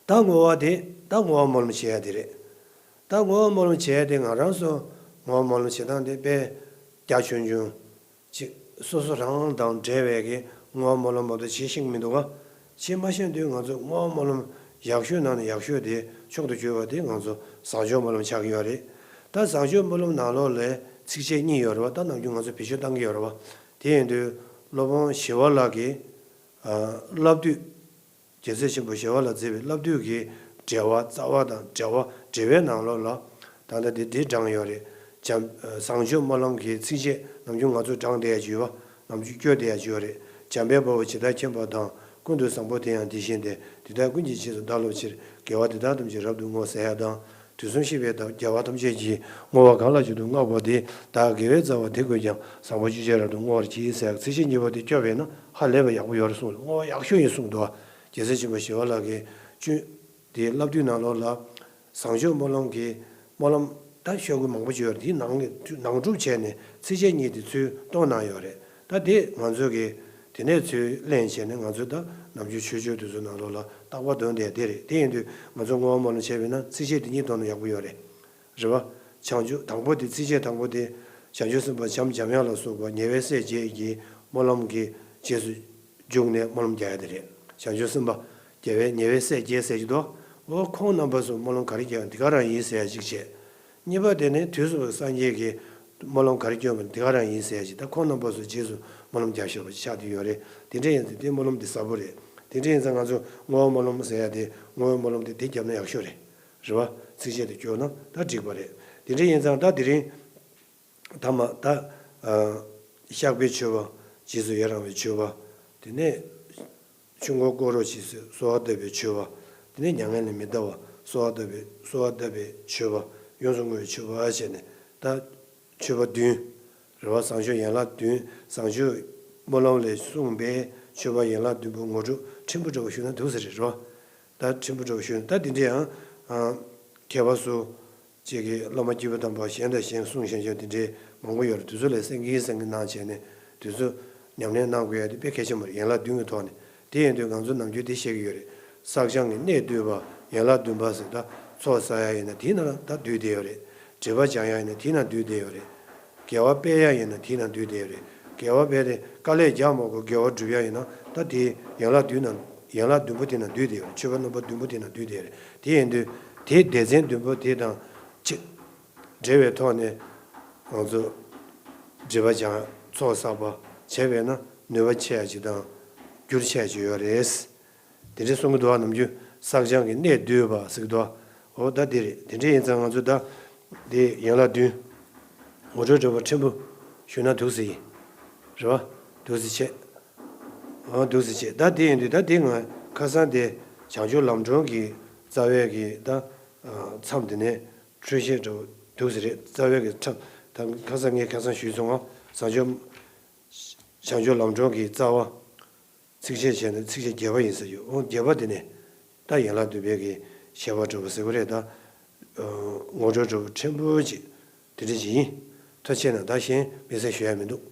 ད་བསྔོ་བ་དེ་ད་བསྔོ་བ་སྨོན་ལམ་བྱེད་ཡ་དེ་རེད། ད་བསྔོ་བ་སྨོན་ལམ་བྱེད་ཡ་དེ་ང་རང་ཚོ་བསྔོ་བ་སྨོན་ལམ་བྱེད་སྟངས་དེ་དཔེ་རྒྱ་ཆུང་ཆུང་ཅིག་སོ་སོ་རང་དང་འབྲེལ་བའི་གི་བསྔོ་བ་སྨོན་ལམ་མ་གཏོགས་བྱེད་ཤེས་ཀྱི་མི་འདུག་ག་བྱེད་མ་ཤེས་དུས་ང་ཚོ་བསྔོ་བ་སྨོན་ལམ་ཡག་ཤོས་ནང་ནས་ཡག་ཤོས་དེ་མཆོག་ཏུ་གྱུར་པ་དེ་ང་ཚོ་བཟང་སྤྱོད་སྨོན་ལམ་ཆགས་ཀྱི་ཡོད་རེད། ད་བཟང་སྤྱོད་སྨོན་ལམ་ནང་ལོགས་ལ་ཚིགས་བཅད་གཉིས་ཡོད་རེད་བ། ད་ནམ་རྒྱུན་ང་ཚོ་བེད་སྤྱོད་བཏང་གི་ཡོད་རེད་བ། དེ་ཡིན་དུས་སློབ་དཔོན་ཞི་བ་ལྷ་གིས་ཨ་བསླབ་བཏུས། རྒྱལ་སྲས་ཆེན་པོ་ཞི་བ་ལྷས་མཛད་པའི་བསླབ་བཏུས་ཀྱི་འགྲེལ་པ་རྩ་བ་དང་འགྲེལ་པ་འགྲེལ་པའི་ནང་ལོགས་ལ། ད་ལྟ་འདི་འདི་དྲངས་ཡོད་རེད། བྱམས་བཟང་སྤྱོད་སྨོན་ལམ་གྱི་ཚིགས་བཅད་ནམ་རྒྱུན་ང་ཚོས་དྲངས་བསྡད་ཡ་ཅིག་ཡོད་པ། ནམ་རྒྱུན་སྐྱོར་བསྡད་ཡ་ཅིག་ཡོད་རེད། བྱམས་པའི་དཔའ་བོས་ཇི་ལྟར་མཁྱེན་པ་དང་། ཀུན་ཏུ་བཟང་པོ་དེ་ཡང་དེ་བཞིན་ཏེ། དེ་དག་ཀུན་གྱི་རྗེས་སུ་བདག་སློབ་ཕྱིར། དགེ་བ་འདི་དག་ཐམས་ཅད་རབ་ཏུ་བསྔོ་ཟེར་ཡ་དང་། དུས་གསུམ་གཤེགས་པའི་བདག་རྒྱལ་བ་ཐམས་ཅད་ཀྱིས། བསྔོ་བ་གང་ལ་མཆོག་ཏུ་བསྔགས་པ་དེས། བདག་དགེ་བའི་རྩ་བ་འདི་བཀོད་ཀྱང་། བཟང་པོ་སྤྱོད་ཕྱིར་རབ་ཏུ་བསྔོ་བར་བགྱི་ཟེར་ཚིགས་བཅད་གཉིས་པོ་དེ་སྐྱོར་བས་ན་ཧ་ལས་པ་ཡག་པོ་ཡོད་རེད་གསུངས། བསྔོ་བ་ཡག་ཤོས་ཡིན་གསུངས་འདུག་རྒྱལ་སྲས་ཆེན་པོ་ཞི་བ་ལྷ་གིས་བཅུ། དེའི་བསླབ་བཏུས་ནང་ལོགས་ལ། བཟང་སྤྱོད་སྨོན་ལམ་གྱི་སྨོན་ལམ་ ད་ཤོག་གུ་མང་པོ་ཅིག་ཡོད་རེད། དེའི་ནང་གི་ནང་སྒྲུབ་བྱས་ནས་ཚིགས་བཅད་གཉིས་དེ་ཚུར་གཏོང་གནང་ཡོད་རེད། ད་དེ་ང་ཚོ་གིས་དེ་ནས་ཚུར་ལེན་བྱས་ནས་ང་ཚོས་ད་ནམ་རྒྱུན་ཆོས་སྤྱོད་དེ་ཚོ་ནང་ལོགས་ལ་རྟག་པར་འདོན་བསྡད་དེ་རེད། དེ་ཡིན་དུས་ང་ཚོ་བསྔོ་བ་སྨོན་ལམ་བྱས་པ་ཡིན་ན་ཚིགས་བཅད་དེ་གཉིས་གཏོང་ན་ཡག་པོ་ཡོད་རེད། རེད་བ། བྱང་ཆུབ་དང་པོ་དེ་ཚིགས་བཅད་དང་པོ་དེ། བྱང་ཆུབ་སེམས་དཔའ་འཇམ་འཇམ་དབྱངས་ལ་སོགས་པ་ཉེ་བའི་སྲས་བརྒྱད་ཀྱི་སྨོན་ལམ་གྱི་རྗེས་སུ་འཇུག་ནས་སྨོན་ལམ་རྒྱག་ཡ་དེ་རེད། བྱང་ཆུབ་སེམས་དཔའ་རྒྱལ་བའི་ཉེ་བའི་སྲས་བརྒྱད་ཟེར་གྱི་འདུག་འོ་ཁོང་རྣམ་པ་ཚོ་སྨོན་ལམ་ག་རེ་རྒྱག་ཡང་འདི་ག་རང་ཡིན་ཟེར་ཡ་གཅིག་བྱས། གཉིས་པ་དེ་ནི་དུས་གསུམ་པའི་སངས་རྒྱས་ཀྱིས་སྨོན་ལམ་ག་རེ་སྐྱོན་པ་འདི་ག་རང་ཡིན་ཟེར་ཡ་གཅིག་ད་ཁོང་རྣམ་པ་ཚོ་རྗེས་སུ་སྨོན་ལམ་རྒྱག་ཤོག་པ་ཆགས་བསྡད་ཡོད་རེད། དེ་འདྲ་ཡིན་ཙང་དེ་སྨོན་ལམ་འདི་ཟབ་པོ་རེད། དེ་འདྲ་ཡིན་ཙང་ང་ཚོ་བསྔོ་བ་སྨོན་ལམ་ཟེར་ཡ་དེ་བསྔོ་བའི་སྨོན་ལམ་དེ་དེ་བརྒྱབ་ན་ཡག་ཤོས་རེད། རེད་བ། ཚིགས་བཅད་དེ་སྐྱོར་ན་ད་འགྲིག་པ་རེད། དེ་འདྲ་ཡིན་ཙང་ད་དེ་རིང་ཐ་མ་ད་ཨ་བཤགས་པའི་མཆོད་པ། རྗེས་སུ་ཡི་རང་བའི་མཆོད་པ། དེ་ནས་ཆོས་འཁོར་བསྐོར་རོགས་བྱེད་ཟེར་གསོལ་བ་བཏབ་པའི་མཆོད་པ། དེ་ནས་མྱ་ངན་ལས་མི་འདའ་བ་གསོལ་བ་བཏབ་པའི་གསོལ་བ་བཏབ་པའི་མཆོད་པ། ཡོངས་སུ་བསྔོ་བའི་མཆོད་པ་བྱས་ནས་ད་མཆོད་པ་བདུན། རེད་བ། བཟང་སྤྱོད་ཡན་ལག་བདུན། བཟང་སྤྱོད་སྨོན་ལམ་ལས་གསུངས་པའི་མཆོད་པ་ཡན་ལག་བདུན་པོ་ངོ་སྤྲོད་ཕྲན་བུ་འདྲ་བོ་ཞུས་ན་འདུག་ཟེར་རེད་བ། ད་ཕྲན་བུ་འདྲ་བོ་ཞུས་ན་ད་འདི་འདྲའི་ཡང་མཁས་པ་སུ་གཅིག་གིས་བླ་མ་སྐྱེས་བུ་དམ་པ་གཞན་དང་གཞན་གསུངས་གཞན་གཞན་འདི་འདྲའི་མང་པོ་ཡོད་རེད། དེ་ཚོ་ལ་སེང་གེའི་སེང་གེ་གནང་བྱས་ནས་དེ་ཚོ་ཉམས་ལེན་གནང་དགོས་ཡ་དེ་དཔེ་གལ་ཆེན་པོ་རེད། ཡན་ལག་བདུན་གྱི་ཐོག་ནས། དེ་ཡིན་དུས་ང་ཚོ་ནམ་རྒྱུན་དེ་བཤད་ཀྱི་ཡོད་རེད། བསགས་སྦྱང་གི་གནད་བསྡུས་པ་ཡན་ལག་བདུན་པ་ཟེར། ད་ཚོགས་བསགས་ཡ་ཡིན་ན་དེའི་ནང་ལ་ད་བསྡུས་བསྡད་ཡོད་རེད། སྒྲིབ་པ་སྦྱང་ཡ་ཡིན་ན་དེའི་ནང་བསྡུས་བསྡད་ཡོད་རེད། དགེ་བ་སྤེལ་ཡ་ཡིན་ན་དེའི་ནང་བསྡུས་བསྡད་ཡོད་རེད། དགེ་བ་སྤེལ་ཏེ་དཀའ་ལས་རྒྱག་མ་དགོས་དགེ་བ་སྒྲུབ་ཡ་ཡིན་ན་ད་དེ་ཡན་ལག་བདུན་ནང་ཡན་ལག་བདུན་པོ་དེ་ནང་བསྡུས་བསྡད་ཡོད་རེད། མཆོད་པ་རྣམ་པ་བདུན་པོ་དེ་ནང་བསྡུས་བསྡད་ཡོད་རེད། དེ་ཡིན་དུས་དེའི་སྡེ་ཚན་བདུན་པོ་དེ་དང་ཅིག་འབྲེལ་བའི་ཐོག་ནས་ང་ཚོ་སྒྲིབ་པ་སྦྱང་ཚོགས་བསགས་པ་བྱས་པས་ན་ནུས་པ་ཆེ་ཡ་ཅིག་དང་རྒྱུར་ཆེ་ཡ་ཅིག་ཡོད་རེད། དེ་འདྲ་གསུང་གི་འདུག་བ། ནམ་རྒྱུན་བསགས་སྦྱང་གི་གནད་བསྡུས་པ་ཟེར་གི་འདུག་བ། འོ་ད་དེ་རེད། དེ་འདྲ་ཡིན་ཙང་ང་ཚོ་ད་དེ་ཡན་ལག་བདུན་ངོ་སྤྲོད་འདྲ་པོ་ཕྲན་བུ་ཞུས་ན་འདུག་ཟེར་ཡིན། རེད་བ། འདུག་ཟེར་བྱས། འོ་འདུག་ཟེར་བྱས། ད་དེ་ཡིན་དུས་ད་དེ་ང་ཁ་སང་དེ་བྱང་ཆུབ་ལམ་སྒྲོན་གྱི་རྩ་བའི་གི་ད་མཚམས་དེ་ནས་འཕྲོས་བཤད་འདྲ་པོ་འདུག་ཟེར་རེད། རྩ་བའི་གི་མཚམས་ད་ཁ་སང་ངས་ཁ་སང་ཞུས་སོང་ང་། བྱང་ཆུབ་བྱང་ཆུབ་ལམ་སྒྲོན་གྱི་རྩ་བ། ཚིགས་བཅད་བྱས་ནས་ཚིགས་བཅད་བརྒྱད་པ་ཡིན་ས་ཡོད། འོ་བརྒྱད་པ་དེ་ནས་ད་ཡན་ལག་བདུན་པའི་གི་བཤད་པ་འདྲ་པོ་ཟེར་དགོས་རེད་ད། ངོ་སྤྲོད་འདྲ་པོ་ཕྲན་བུ་ཅིག་དེ་འདྲ་ཅིག་ཡིན། ཐུགས་རྗེ་ཆེ་གནང་། ད་གཞན་དམིགས་བསལ་ཞུ་ཡ་མི་འདུག